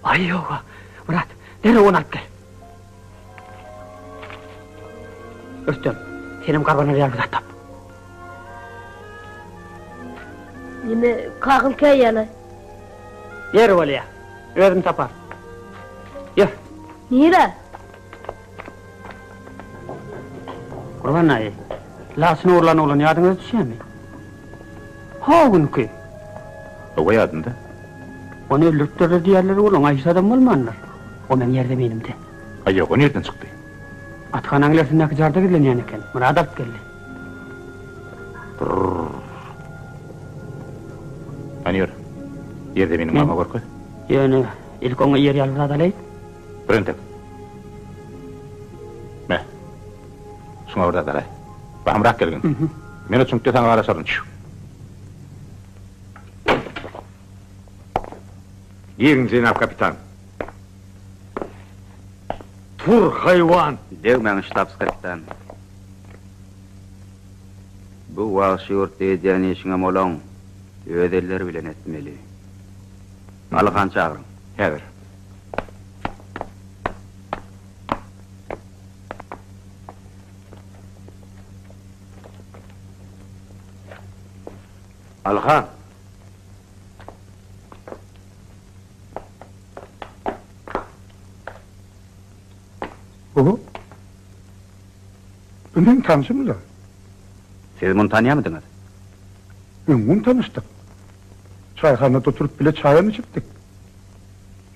Aý, ýog-a. Myrat, derrew ony alyp gel. Rüstem, senem garbanar ýaly bir zat tap. Neme, kakam käýýär-le. Ýeri bolýa. Özüm tapar. Ýör. Nirä? Gurban daýy, laçyn ogurlan oglan ýadyňyza düşýärmi? Ho günki. Hawa ýadymda. Ony öldüripdirler diýýärler ol, oňa hiç zadam bolmandyr. O meň ýerzeminimde. Aý ýok, o nirden çykdy? Athanaň ilersindäki jarda gizlenýän eken. Myrat alyp geldi. Brrr. Hany ýör. Ýerzeminiňi maňa görkez. Ýöne ilk oňa ýer ýaly bir zat alaýyn. Bir entek. Me. Şuňa bir zat alaý. Bahymrak gelgin. Men o çüňkde saňa garaşaryn. Çüw. Giriň, jenap kapitan. Tur, haýwan! Degmäň, ştabs-kapitan. Bu wagşy ýurtda edýän işiňem olaň öz elleri bilen etmeli. Alyhany çagyryň. Häzir. Alyhan! Bu, bu meň tanşym-da. Siz muny tanýamydyňyz? Öňňün tanyşdyk. Çaýhanada oturyp bile çaýam içipdik.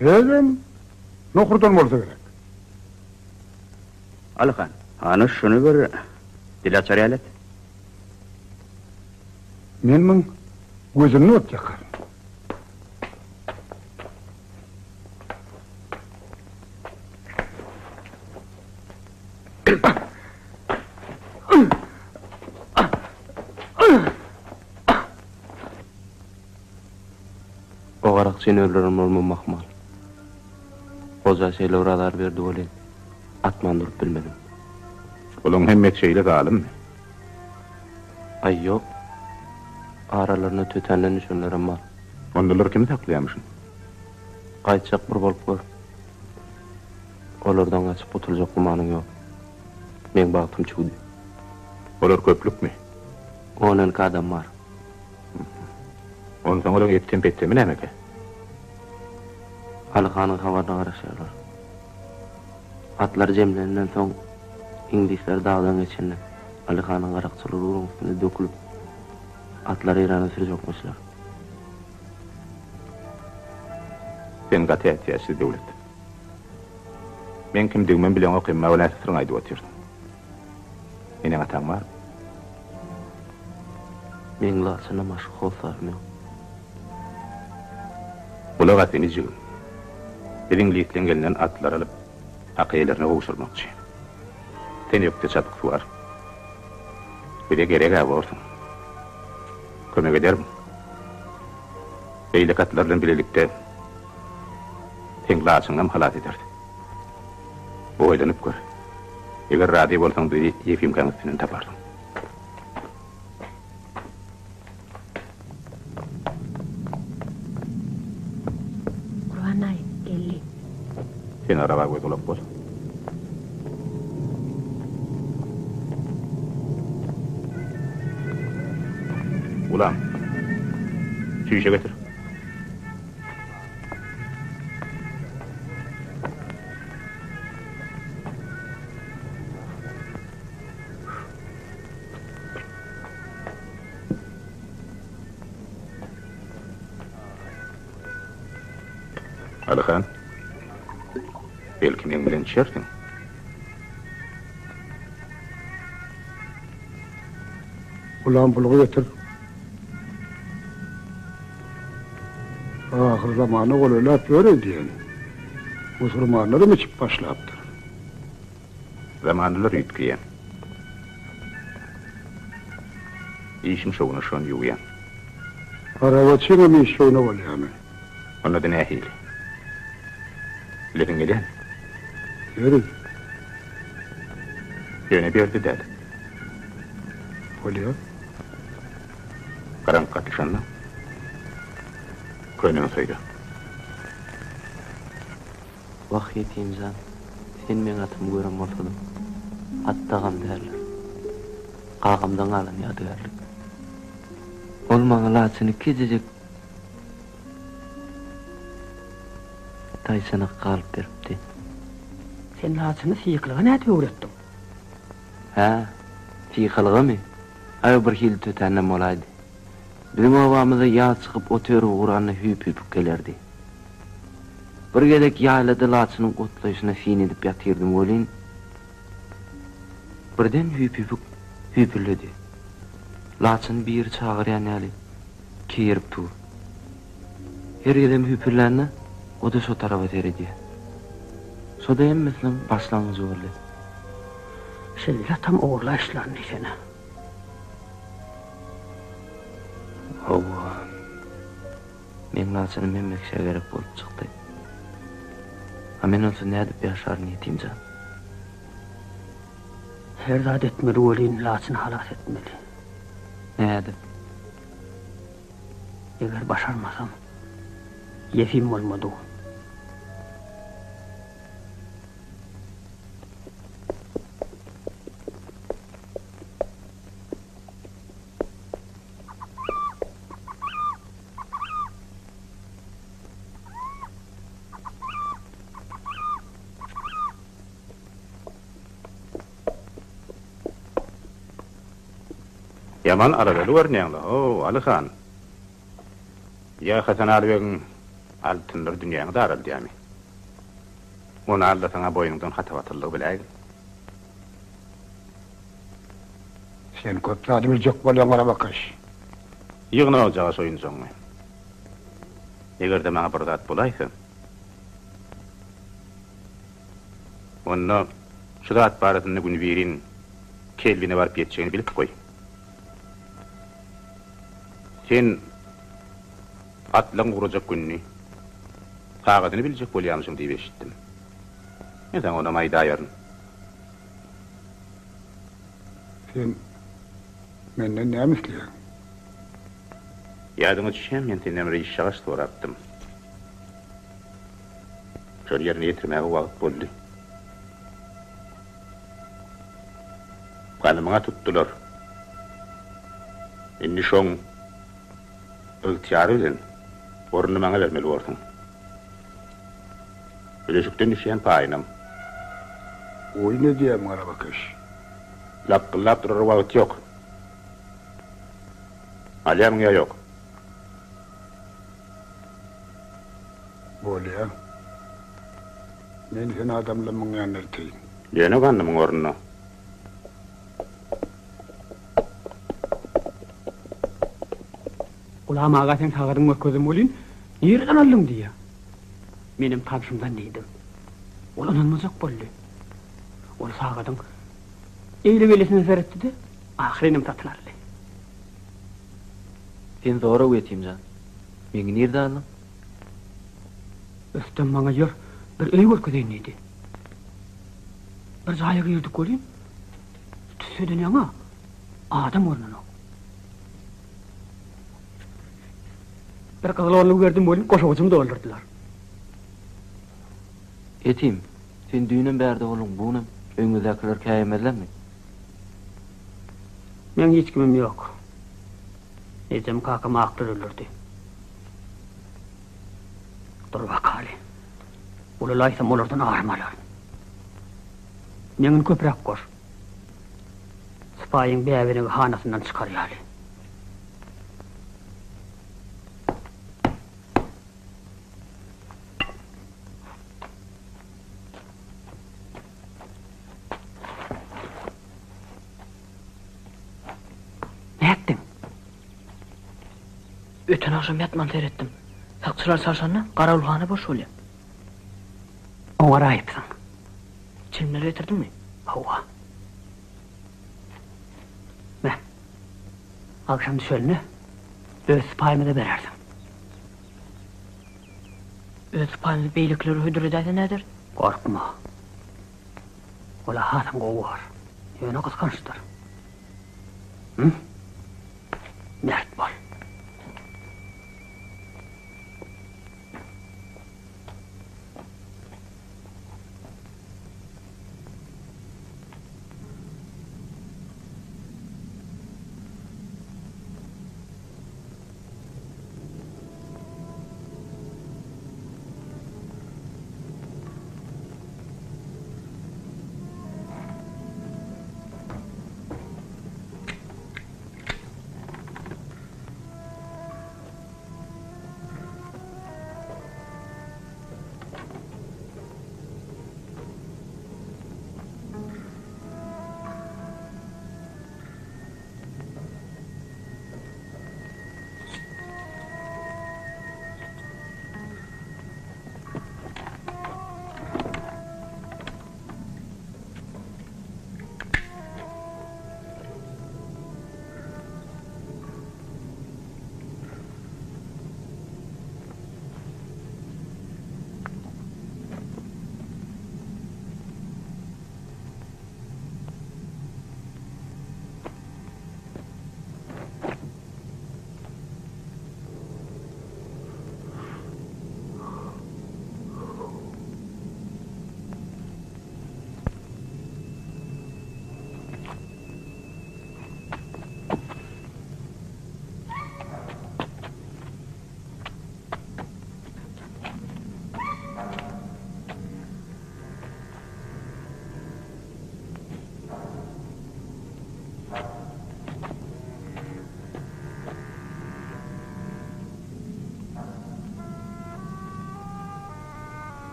Özem nohurdan bolsa gerek. Alyhan, hany şuny bir dil açar ýaly et. Men muň gözünü ot ýakaryn. O garakçyny öldüren bolmam ahmal. Goja şeýle bir azar berdi welin, atman durup bilmedim. Olaň hemmesi şeýle zalymmy? Aý, ýok. Aralarynda tötänden düşenlerem bar. Ondalar kimi saklaýamyşyn? Gaýtjak bir bolup gör. Olardan gaçyp gutuljak gümanyň ýok. Meň bagtym çüwdi. Olar köplükmi? On-onki adam bar. Onsoň olaň etsem-petsemi nämekä? Aly hanyň habaryna garaşýarlar. Atlar jemlenenden soň, iňlisler dagdan geçende, Aly hanyň garakçylary ugruň üstünde dökülip, atlary Eýrana sürjekmişler. Sen gaty ätiýaçsyz Döwlet. Meň kimdigimem bileňok, emma welin syryňy aýdyp otyrsyň. Eneň-ataň barmy? Meň laçyndan başga hossarym ýok. Gulak as inijigim. Biz iňlisleň elinden atlary alyp, hak eýelerine gowşurmakçy. Sen ökde çapyksuwar. Bize gereg-ä borsuň. Kömek edermiň? Beýleki atlar bilen bilelikde seň laçyňam halas ederis. Oýlanyp gör. Eger razy bolsaň bizi Ýefimkaň üstünden taparsyň. Gurban daýy, geldi. Sen araba göz-gulak bol. Gulam, çüýşe getir. Alyhan, belki meň bilen içersiň? Gulam bulgy getir. Ahyrzamana golaýlap ýör öýdýän. Musurmanlaram içip başlapdyr. Zamanalar üýtgeýär. Işim şowuna şony ýuwýan. Arabaçyňam iş şowuna bolýamy? Onda-da nähili? Bilesiň gelýärmi? Ýeri. Ýöne bu ýerde däl. Bolýar. Garaňky gatyşanda köneňi söýle. Wah, ýetim jan, sen meň atymy gören bolsadyň. At dagam däldir. Kakamdan galan ýadygärlik. Ol maňa laçyny kiçijik taýçanak galyp beripdi. Sen laçyny syýyklyga nädip öwretdiň? Hä, syýkylygamy? Aý, o birhili tötänden bolaýdy. Biziň obamyza ýaz çykyp ot örüp ugranda hüýp-hüýpük gelerdi. Bir gezek ýaýlada laçynyň otlaýşyna syn edip ýatyrdym welin, birden hüýp-hüýpük hüýpülledi. Laçyny biri çagyrýan ýaly keýerip dur. Her gezem hüýpüllände, o-da şo tarapa seredýär. Şo-da hemmesiniň başlangyjy boldy. Şeýle atam ogurlaýyşlaryny diýsene. Hawa. Meň laçynym hemme kişä gerek bolup çykdy. A men onsuz nädip ýaşaryn, ýetim jan? Her zat etmeli welin, laçyny halas etmeli. Nädip? Eger başarmasam, ýetim bolmadyk. Ýaman aladaly görünýäň-le, how, Aly han. Ýa Hasan Aly begiň altynlary dünýäňi daraldýamy? Ony aldasaň-a boýnuňdan hata batyrlygy biläýgin. Sen köp zady biljek bolýaň arabakeş. Ýygna ojaga soýunjagyňy. Eger-de maňa bir zat bolaýsa, onda şu zat barasynda günübirin Kelwine baryp ýetjegini bilip goý. Sen atlaryň ugrajak gününi, sagadyny biljek bolýarmyşyň diýip eşitdim. Men saňa onam aýdaýaryn. Sen menden näme isleýäň? Ýadyňa düşýärmi, men senden bir işjagaş sorapdym. Şony ýerine ýetirmäge wagt boldy. Ganymyňa tutdular. Indi şoň ygtyýary bilen ornuny maňa bermeli borsuň. Öleşikden düşýän paýynam. Oýun edýämiň arabakeş? Lakgyllap durara wagt ýok. Alýamyň ýa ýok? Bolýa. Men seni adamlamyň ýanyna elteýin. Ýöne gandymyň ornuna. Gulam aga seň sagadyňy görkezdim welin, nireden aldyň diýýär. Menem tanşymdan diýdim. Ol ynanmajak boldy. Ol sagadyň eýle-beýlesine seretdi-de, ahyrynam satyn aldy. Sen zora Wetimjan. Meňi nirde aldyň? Rüstem maňa ýör, bir öý görkezeýin diýdi. Bir jaýa girdik welin, tüsseden ýaňa adam görnenok. Bir gyzyl onluk berdim welin, goşawujymy doldurdylar. Ýetim, sen düýnem bärde bolduň, bu günem öýüňizdäkiler käýemezlermi? Meň hiç kimim ýok. Ejem kakamy aklar öldürdi. Dur bakaly. Ulalaýsam olardan arym alaryn. Meňini köpräk goş. Sypaýyň bäbenegi hanasyndan çykar ýaly. Nätdiň? Öten agşam ýatman seretdim. Sakçylar çalşanda garawulhana boş bolýar. Oňaraýypsyň. Çilimleri getirdiňmi? Hawa. Me. Agşam düşende öz sypaýymyza berersiň. Öz sypaýymyzy beýlekilere hödür edäýse näder? Gorkma. Ol-a hasam gowy bor. Ýöne gysgançdyr. Hüm? Mert bol.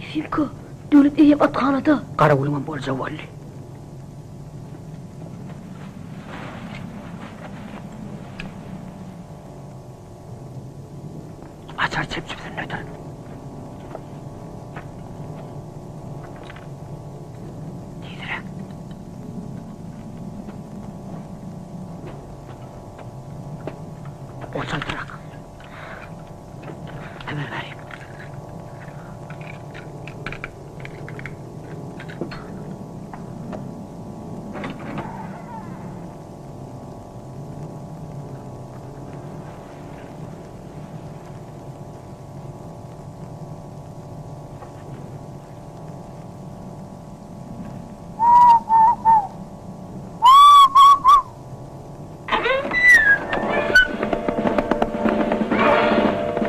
Ýefimka, Döwlet eýýäm athanada. Garawulyňam boljagy boldy. Açar çep jübsündedir. Tizräk. Gol çaltrak. Habar bereyim.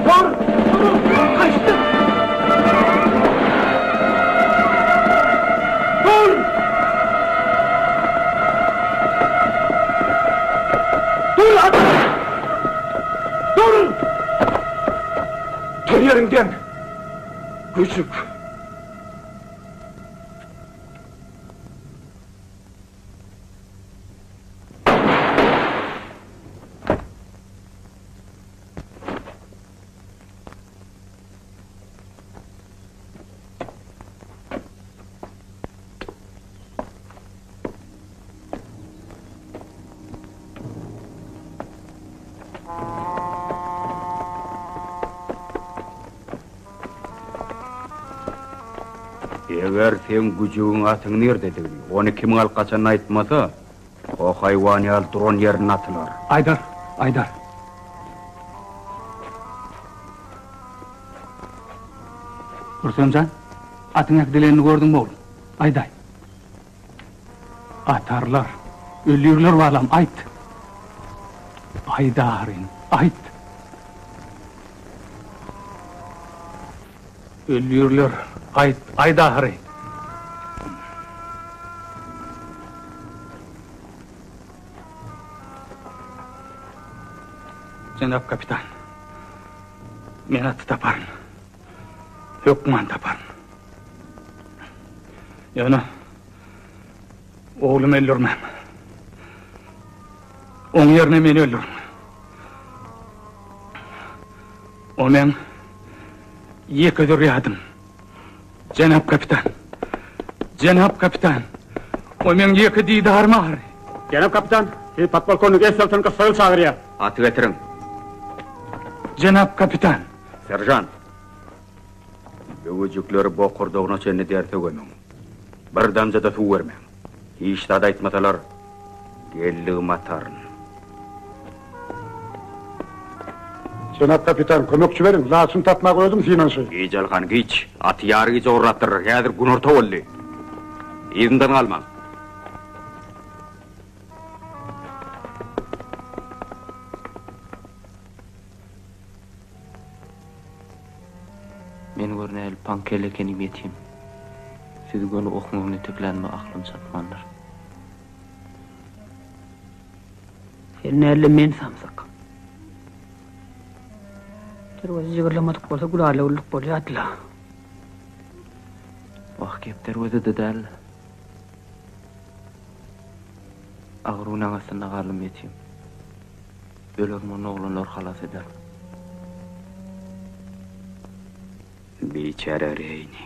Dur! Dur! Gaçdy! Dur! Dur adam! Dur! Dur ýeriňden! Güjük! Eger seň güjügiň atyň nirdedigini, ony kimiň alyp gaçanyny aýtmasa, o haýwan ýaly duran ýerinde atylar. Aýdar, aýdar. Rüstem jan, atyň äkidilenini gördüňmi, oglum? Aýdaý. Atarlar. Öldürirler balam, aýt. Aýt ahyryn, aýt. Öldürirler, aýt, aýt ahyry. Jenap kapitan, men aty taparyn. Hökman taparyn. Ýöne oglumy öldürmäň. Oň ýerine meni öldüriň. O meň ýeke zürýadym. Jenap kapitan! Jenap kapitan! O meň ýeke didarym ahyry. Jenap kapitan, sizi podpolkownik Esselton gyssagly çagyrýar. Aty getiriň. Jenap kapitan! Seržant! Böwejikleri bokurdagyna çenli derse gömüň. Bir damja-da suw bermäň. Hiç zat aýtmasalar, geldigimi ataryn. Jenap kapitan, kömekçi beriň, laçyn tapmaga özüm synanyşaýyn. Giç, Alyhan, giç. Aty ýary gije ogurlapdyrlar. Häzir günorta boldy. Yzyndan galmaň. Men gör nähili paňkelle ekenim ýetim. Sizi göni okuň öňüne teklänime aklym çatmandyr. Sen nälle men samsyk. Derweze jygyrlamadyk bolsa gülala-güllük bolýardy-la. Wah, gep derwezede däl. Agyr günäň astynda galdym ýetim. Ölerin ony oglanlar halas eder. Biçäre Reýni.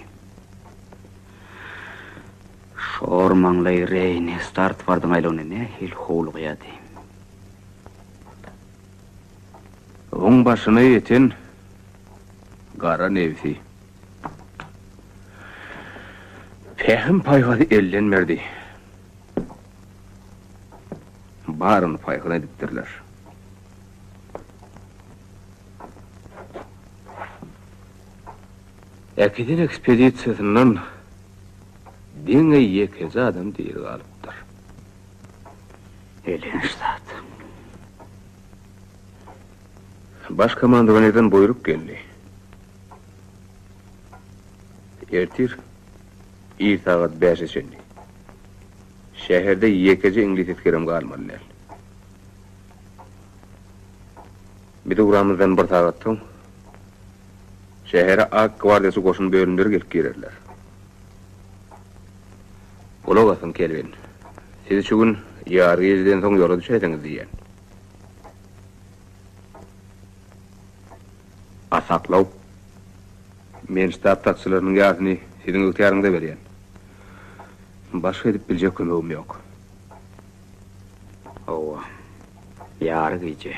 Şor maňlaý Reýni Startwardyň aýlawyna nähili howlugýardy. Oň başyna ýeten gara nebsi. Pähim-paýhasy elden berdi. Baryny paýhyn edipdirler. Äkiden ekspedisiýasyndan diňe ýekeje adam diri galypdyr. Elhenç zat. Baş komandowaniýadan buýruk geldi. Ertir ir sagat bäşe çenli şäherde ýekeje iňlis esgerem galmaly däl. Biz ugramyzdan bir sagat soň şähere ak gwardiýaçy goşun bölümleri gelip girerler. Gulak asyň, Kelwin. Siz şu gün ýary gijeden soň ýola düşäýseňiz diýýän. A saklaw? Men ştab sakçylarynyň ýarysyny siziň ygtyýaryňyza berýän. Başga edip biljek kömegim ýok. Hawa, ýary gije.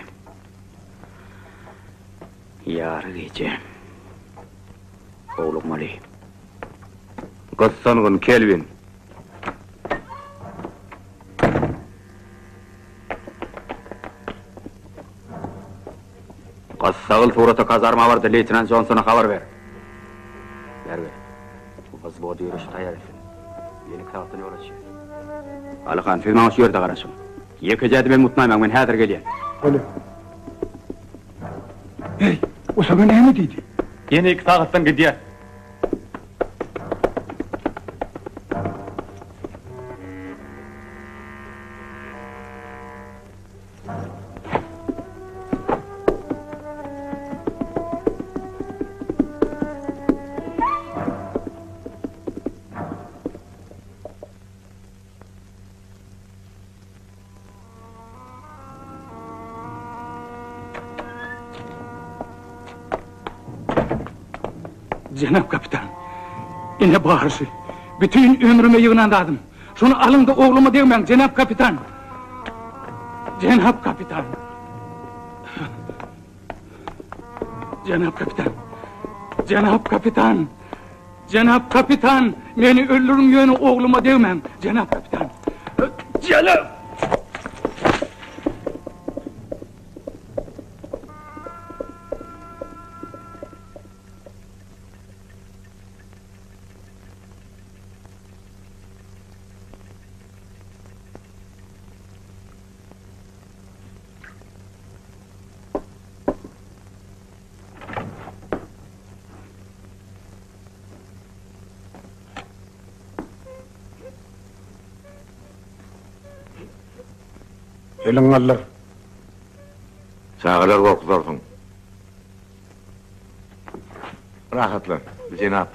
Ýary gije. Howlukmaly. Gyssangyn, Kelwin! Gyssagyl surata kazarma bar-da, leýtenant Jonsona habar ber. Bäri gel. Wzwod ýörişi taýýar etsin. Ýene iki sagatdan ýola düşýäs. Alyhan, siz maňa şu ýerde garaşyň. Ýekeje ädimem mutnaýmaň, men häzir gelýän. Bolýa. Heý, o saňa näme diýdi? Ýene iki sagatdan gidýäs. Jenap kapitan, ine barysy. Bütin ömrüme ýygnan zadym. Şony alyň-da ogluma degmäň, jenap kapitan! Jenap kapitan! Jenap kapitan! Jenap kapitan! Jenap kapitan! Meni öldüriň, ýöne ogluma degmäň, jenap kapitan! Jenap! Eliňi galdyr. Çagalar gorkuzarsyň. Rahatlan, jenap.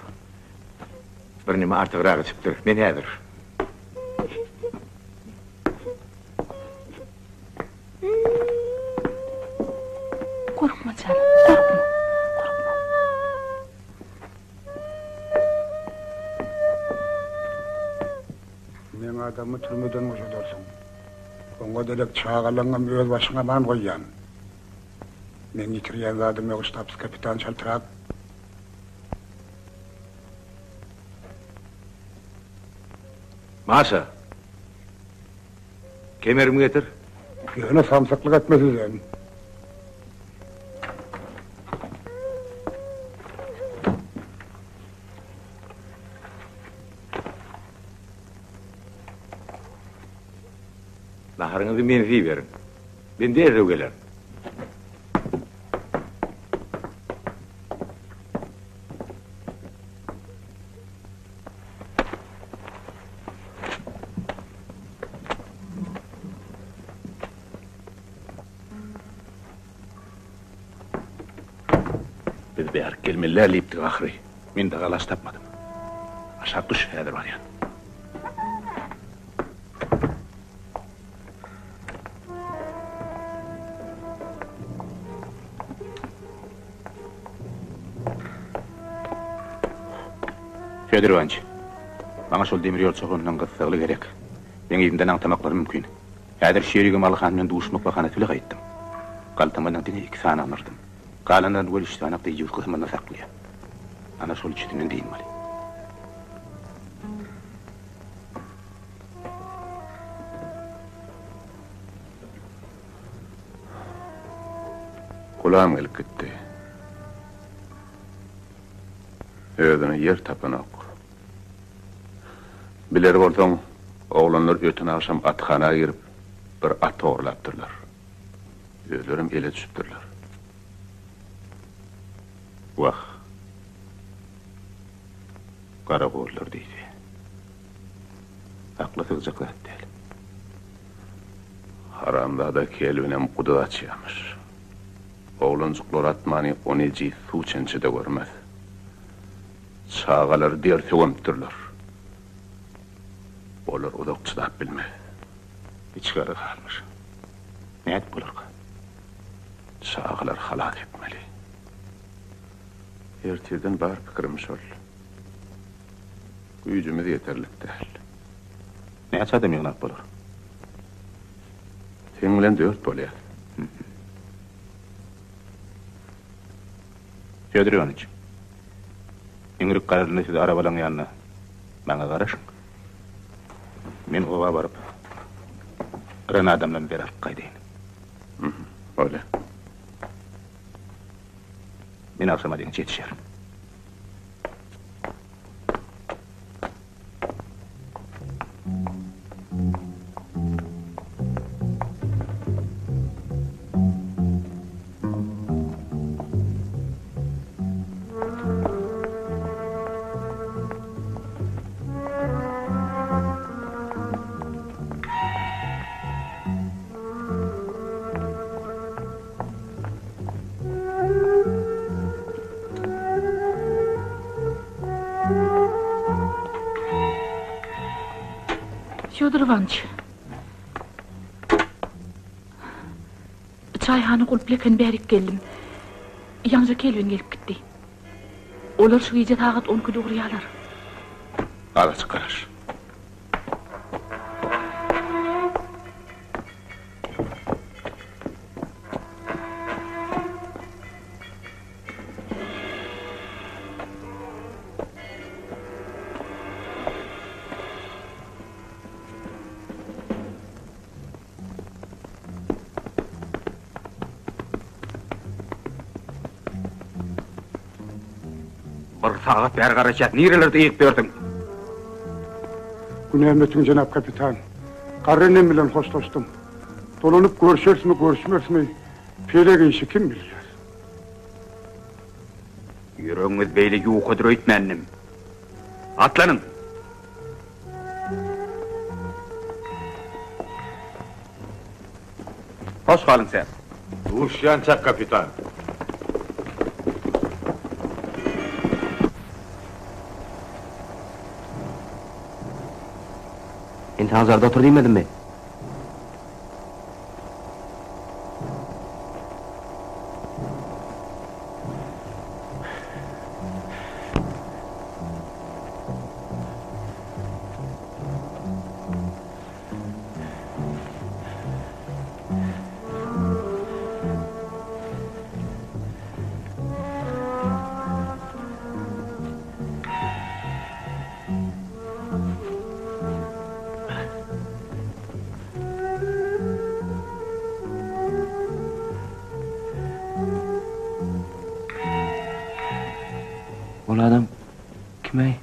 Birneme artygrak içipdir. Men häzir. Gorkma janym, gorkma, gorkma. Meň adamymy türmeden boşadarsyň. Oňa derek çagalaňňam öz başyňa aman goýýan. Meň ýitirýän zadym ýok, ştabs-kapitan çaltrak. Maşa! Kemerimi getir. Ýöne samsyklyk etme sizem. Naharyňyzy mensiz iberiň. Men derrew gelerin. Biz bärik gelmeli däl diýipdik ahyry. Men dagy alaç tapmadym. Aşak düş, häzir barýan. Fedor Iwanyç, maňa şol demir ýol çopanyndan gyssagly gerek. Meň yzymdan aňtamaklary mümkin. Häzir Şerigem Alyhan bilen duşmak bahanasy bile gaýtdym. Galtamandan diňe iki sanygyny yrdym. Galanlaryny weli üç sanak deýýus gysymynda saklaýar. Ana şol üçüsinden dynmaly. Gulam gelip gitdi. Özüne ýer tapanok. Biler bolsaň, oglanlar öten agşam athana girip, bir at ogurlapdyrlar. Özlerem ele düşüpdirler. Wah! Garagollar diýse. Akla sygjak zat däl. Haramzada Kelwinem guduz açýamyş. Oglanjyklar atmany ony ejiz suw çemçe-de görmez. Çagalary derse gömüpdirler. Olar uzak çydap bilmez. Içgara galmyş. Nädip bolarka? Çagalary halas etmeli. Ertirden bar pikirim şol. Güýjümiz ýeterlik däl. Näçe adam ýygnap bolar? Seň bilen dört bolýas. Fýodor Iwanyç, iňrik garalanda siz arabalaň ýanynda maňa garaşyň. Men oba baryp, yran adamlaryny beri alyp gaýdaýyn. Bolýar. Men agşama deňiç ýetişerin. Fýodor Iwanyç. Çaýhana gulply eken bärik geldim. Ýaňja Kelwin gelip gitdi. Olar şu gije sagat on ikide ugraýarlar. Azajyk garaş. Bir sagat bäri garaşýas, nirelerde ýygyp ýörsüň? Günämi ötüň, jenap kapitan. Garry enem bilen hoşlaşdym. Dolanyp görşerismi, görüşmerismi, pelek işi kim bilýär. Ýüregiňiz beýle ýukadyr öýtmändim. Atlanyň! Hoş galyň, ser. Duşýançak, kapitan. Men saňa jarda otur diýmedimmi? Ol adam kim-äý?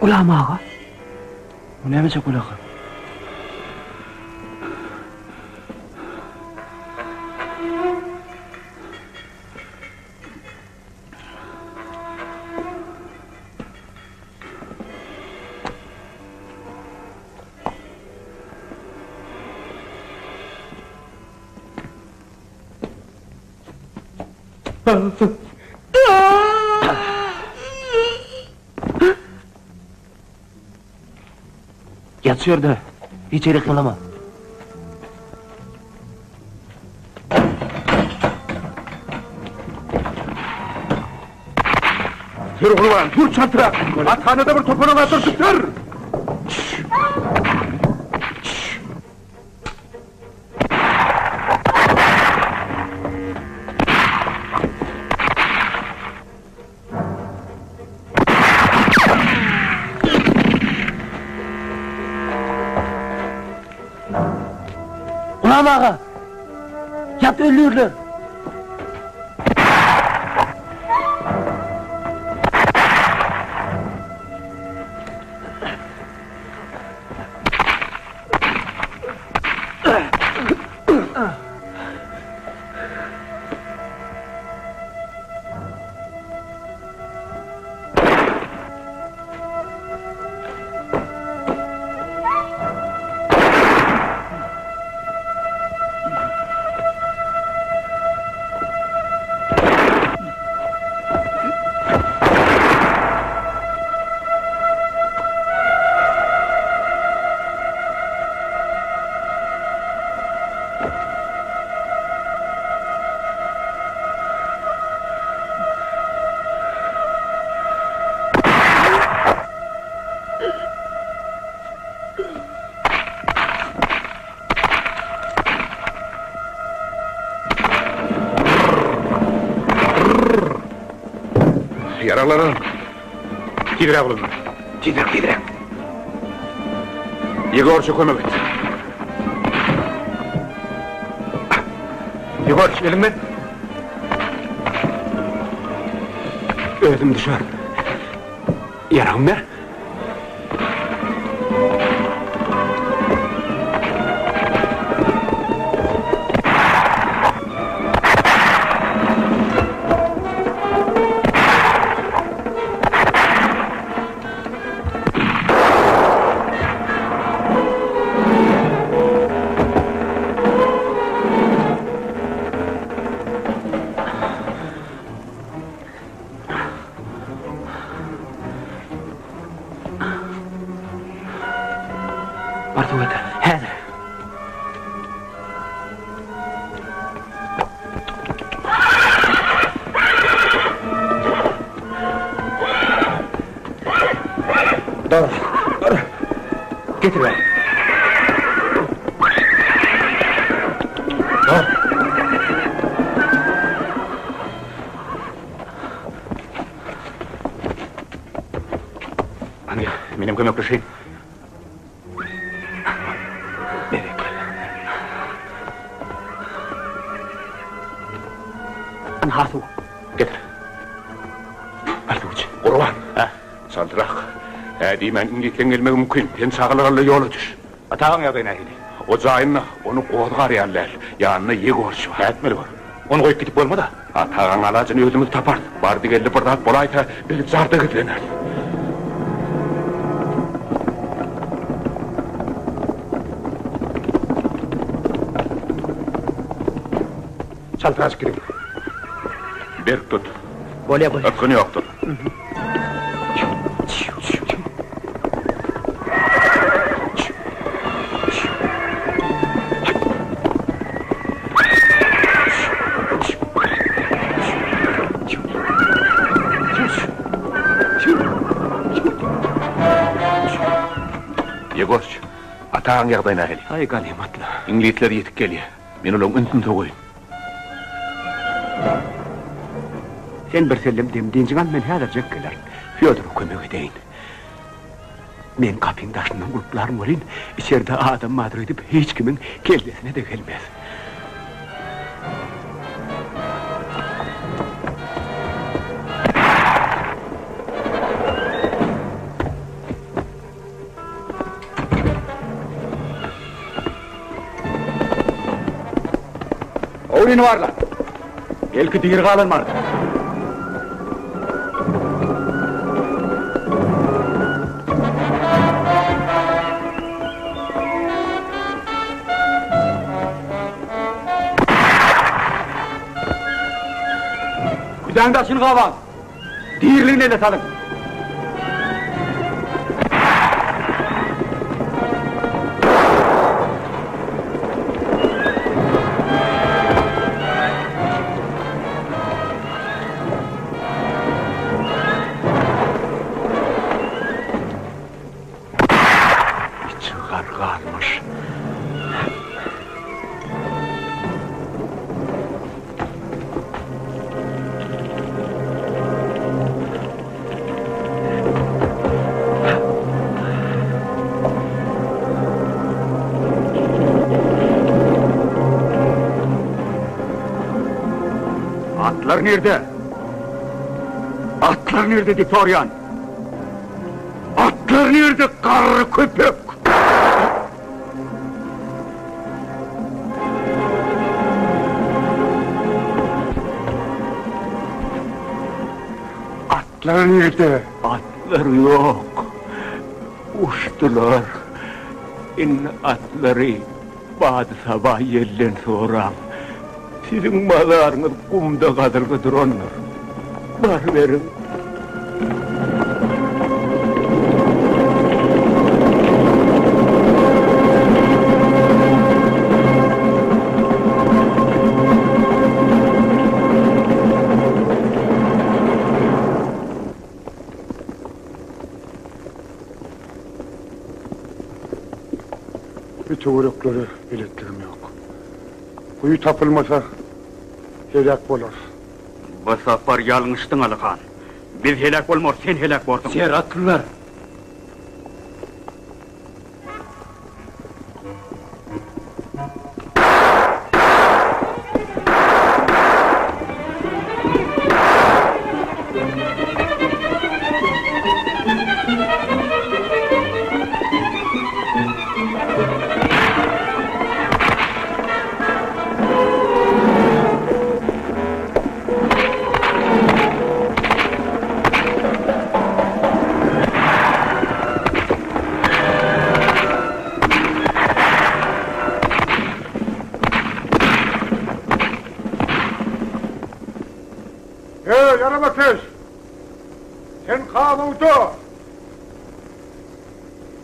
Gulam aga. Bu nämeçe gulaka? Ýat şu ýerde. Hiç ýere gymyldama. Sür Gurban, sür çaltrak! Athanada bir topalaň atdyr, sür! Ram aga! Ýat öldürler! Ýaraglar alyň. Tizräk ulanmaly. Tizräk, tizräk. Ýegorça kömek et. Ýegorç, eliňi ber. Özüm düşerin. Ýaragymy ber. Bar suw getir. Häzir. Dur, dur. Getir ber. Dur. Hany, menem kömekleşeýin. Ynha suw. Getir. Bar suw iç. Gurban. Hä? Çaltrak. Hä diýmän iňlisleň gelmegi mümkin. Sen çagalar al-da ýola düş. Atagaň ýagdaýy nähili? O jaýynda ony gozgar ýaly däl. Ýanynda Ýegorç bar. Nätmeli bor? Ony goýup gidip bolmaz-a. Atagaň alajyny özümiz taparys. Bardy-geldi bir zat bolaýsa, biz jarda gizleneris. Çaltyrajyk gidiň. Berk tut. Bolýa, bolýa. Ysgyn ýokdur. Ýegorç, ataň ýagdaýy nähili? Aý, ganymatla. Iňlisler ýetip gelýär. Men olaryň ünsüni sowaýyn. Sen birsellem dem-dynjyň al, men häzirjek gelerin. Fýodora kömek edeýin. Men gapyň daşyndan gulplaryn welin, içerde adam bardyr öýdüp hiç kimiň kellesine-de gelmez. Howlyny barla. Belki diri galan bardyr. Küdäň daşyny gabaň. Diriligini ele salyň. Içi gar galmyş. Atlar nirde? Atlar nirde diýip soraýan. Atlar nirde garry köpek? Atlar nirde? Atlar ýok. Uçdular. Indi atlary bady-saba ýelden soraň. Siziň mazaryňyz gumda gazylgy durandyr. Baryberiň. Bu töwereklere beletligim ýok. Guýy tapylmasa, heläk bolarys. Bu sapar ýalňyşdyň, Alyhan. Biz heläk bolmarys, sen heläk borsuň. Ser atlylar! Eý, arabakeş! Sen gabawda!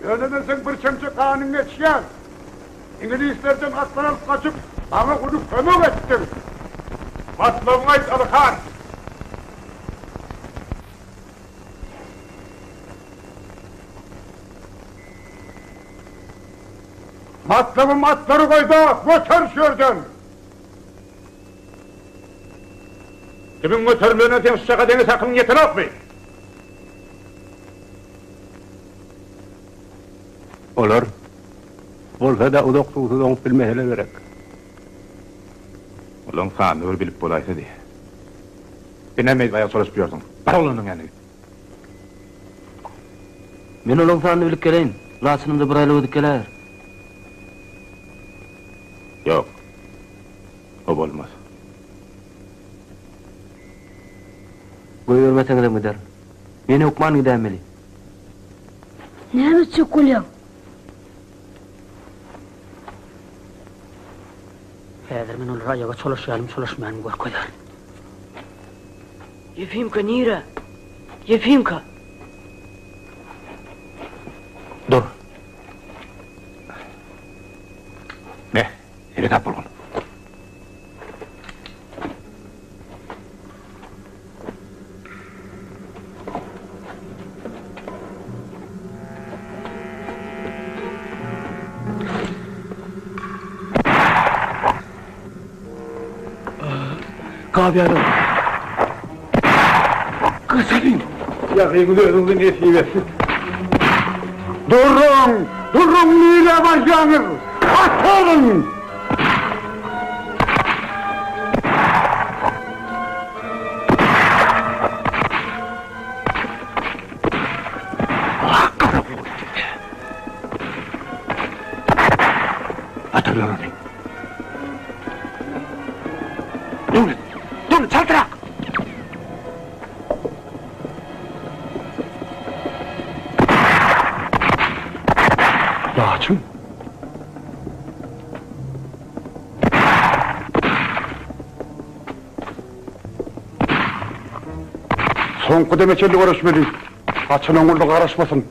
Ýöne men seň bir çemçe ganyňy içýän. Iňlislerden atlar alyp gaçyp, maňa uly kömek etdiň. Matlabyňy aýt, Alyhan! Matlabym atlary goý-da, göter şu ýerden! Kimiň göterilmegine seň şu çaka deňiz hakynyň ýetenokmy? Olar bolsa-da uzak suwsuz oňup bilmeseler gerek. Olaň sanyny bir bilip bolaýsady. Sen näme edip aýak çolaşyp ýörsüň? Bar oglanlaň ýanyna git. Men olaň sanyny bilip geleýin. Laçynym-da bir aýlaw edip geläýer. Ýok. O bolmaz. Goýbermeseňizem giderin. Men hökman gidäýmeli. Näme etjek bolýaň? Häzir men olara aýaga çolaşýanym, çolaşmaýanymy görkezerin. Ýefimka nire? Ýefimka! Dur. Me, seresap bolgun. Gabyýalar. Gaçalyň. Ýagyňyz özüňize nesip etsin. Duruň! Duruň nirä barýaňyz? Ataryn! Atarlar ony. Döwlet! Döwlet, çaltrak! Laçyn! Soňky deme çenli göreşmeli. Haçan oňurda garaşmasyn.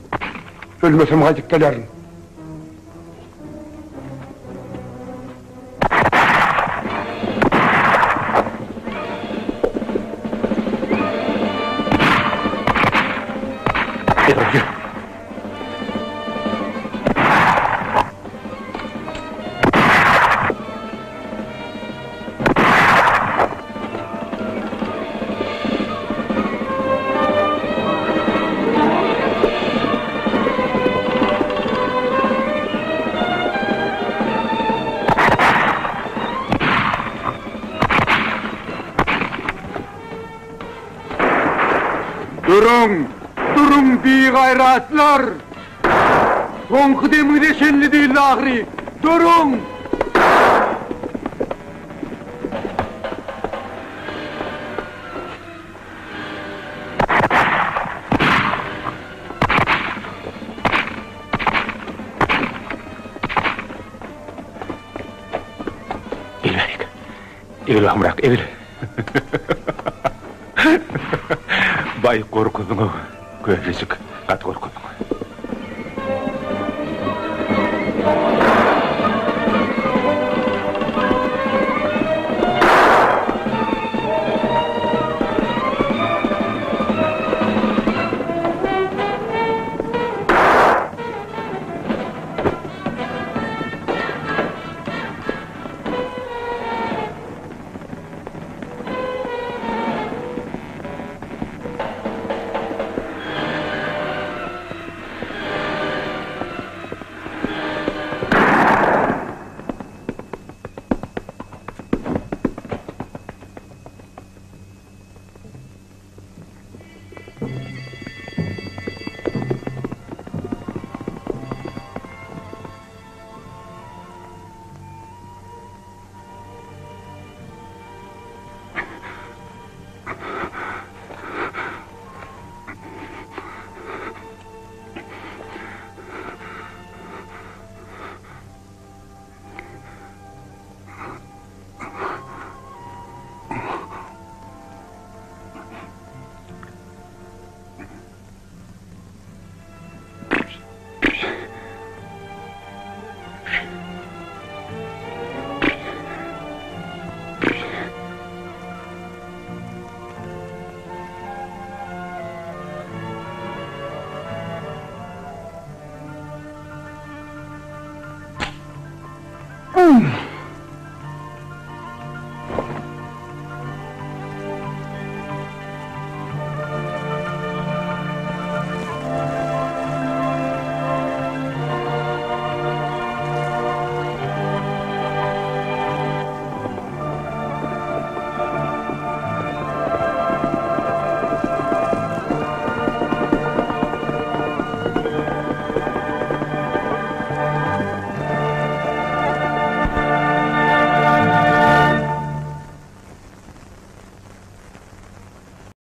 Ölmesem gaýdyp gelerin. Duruň! Duruň, bigaýratlar! Soňky demiňize çenli diýildi ahyry! Duruň! Egil bärik. Egil bahymrak, egil. Baý gorkuzdyň-ow, köpejik, gaty gorkuzdyň.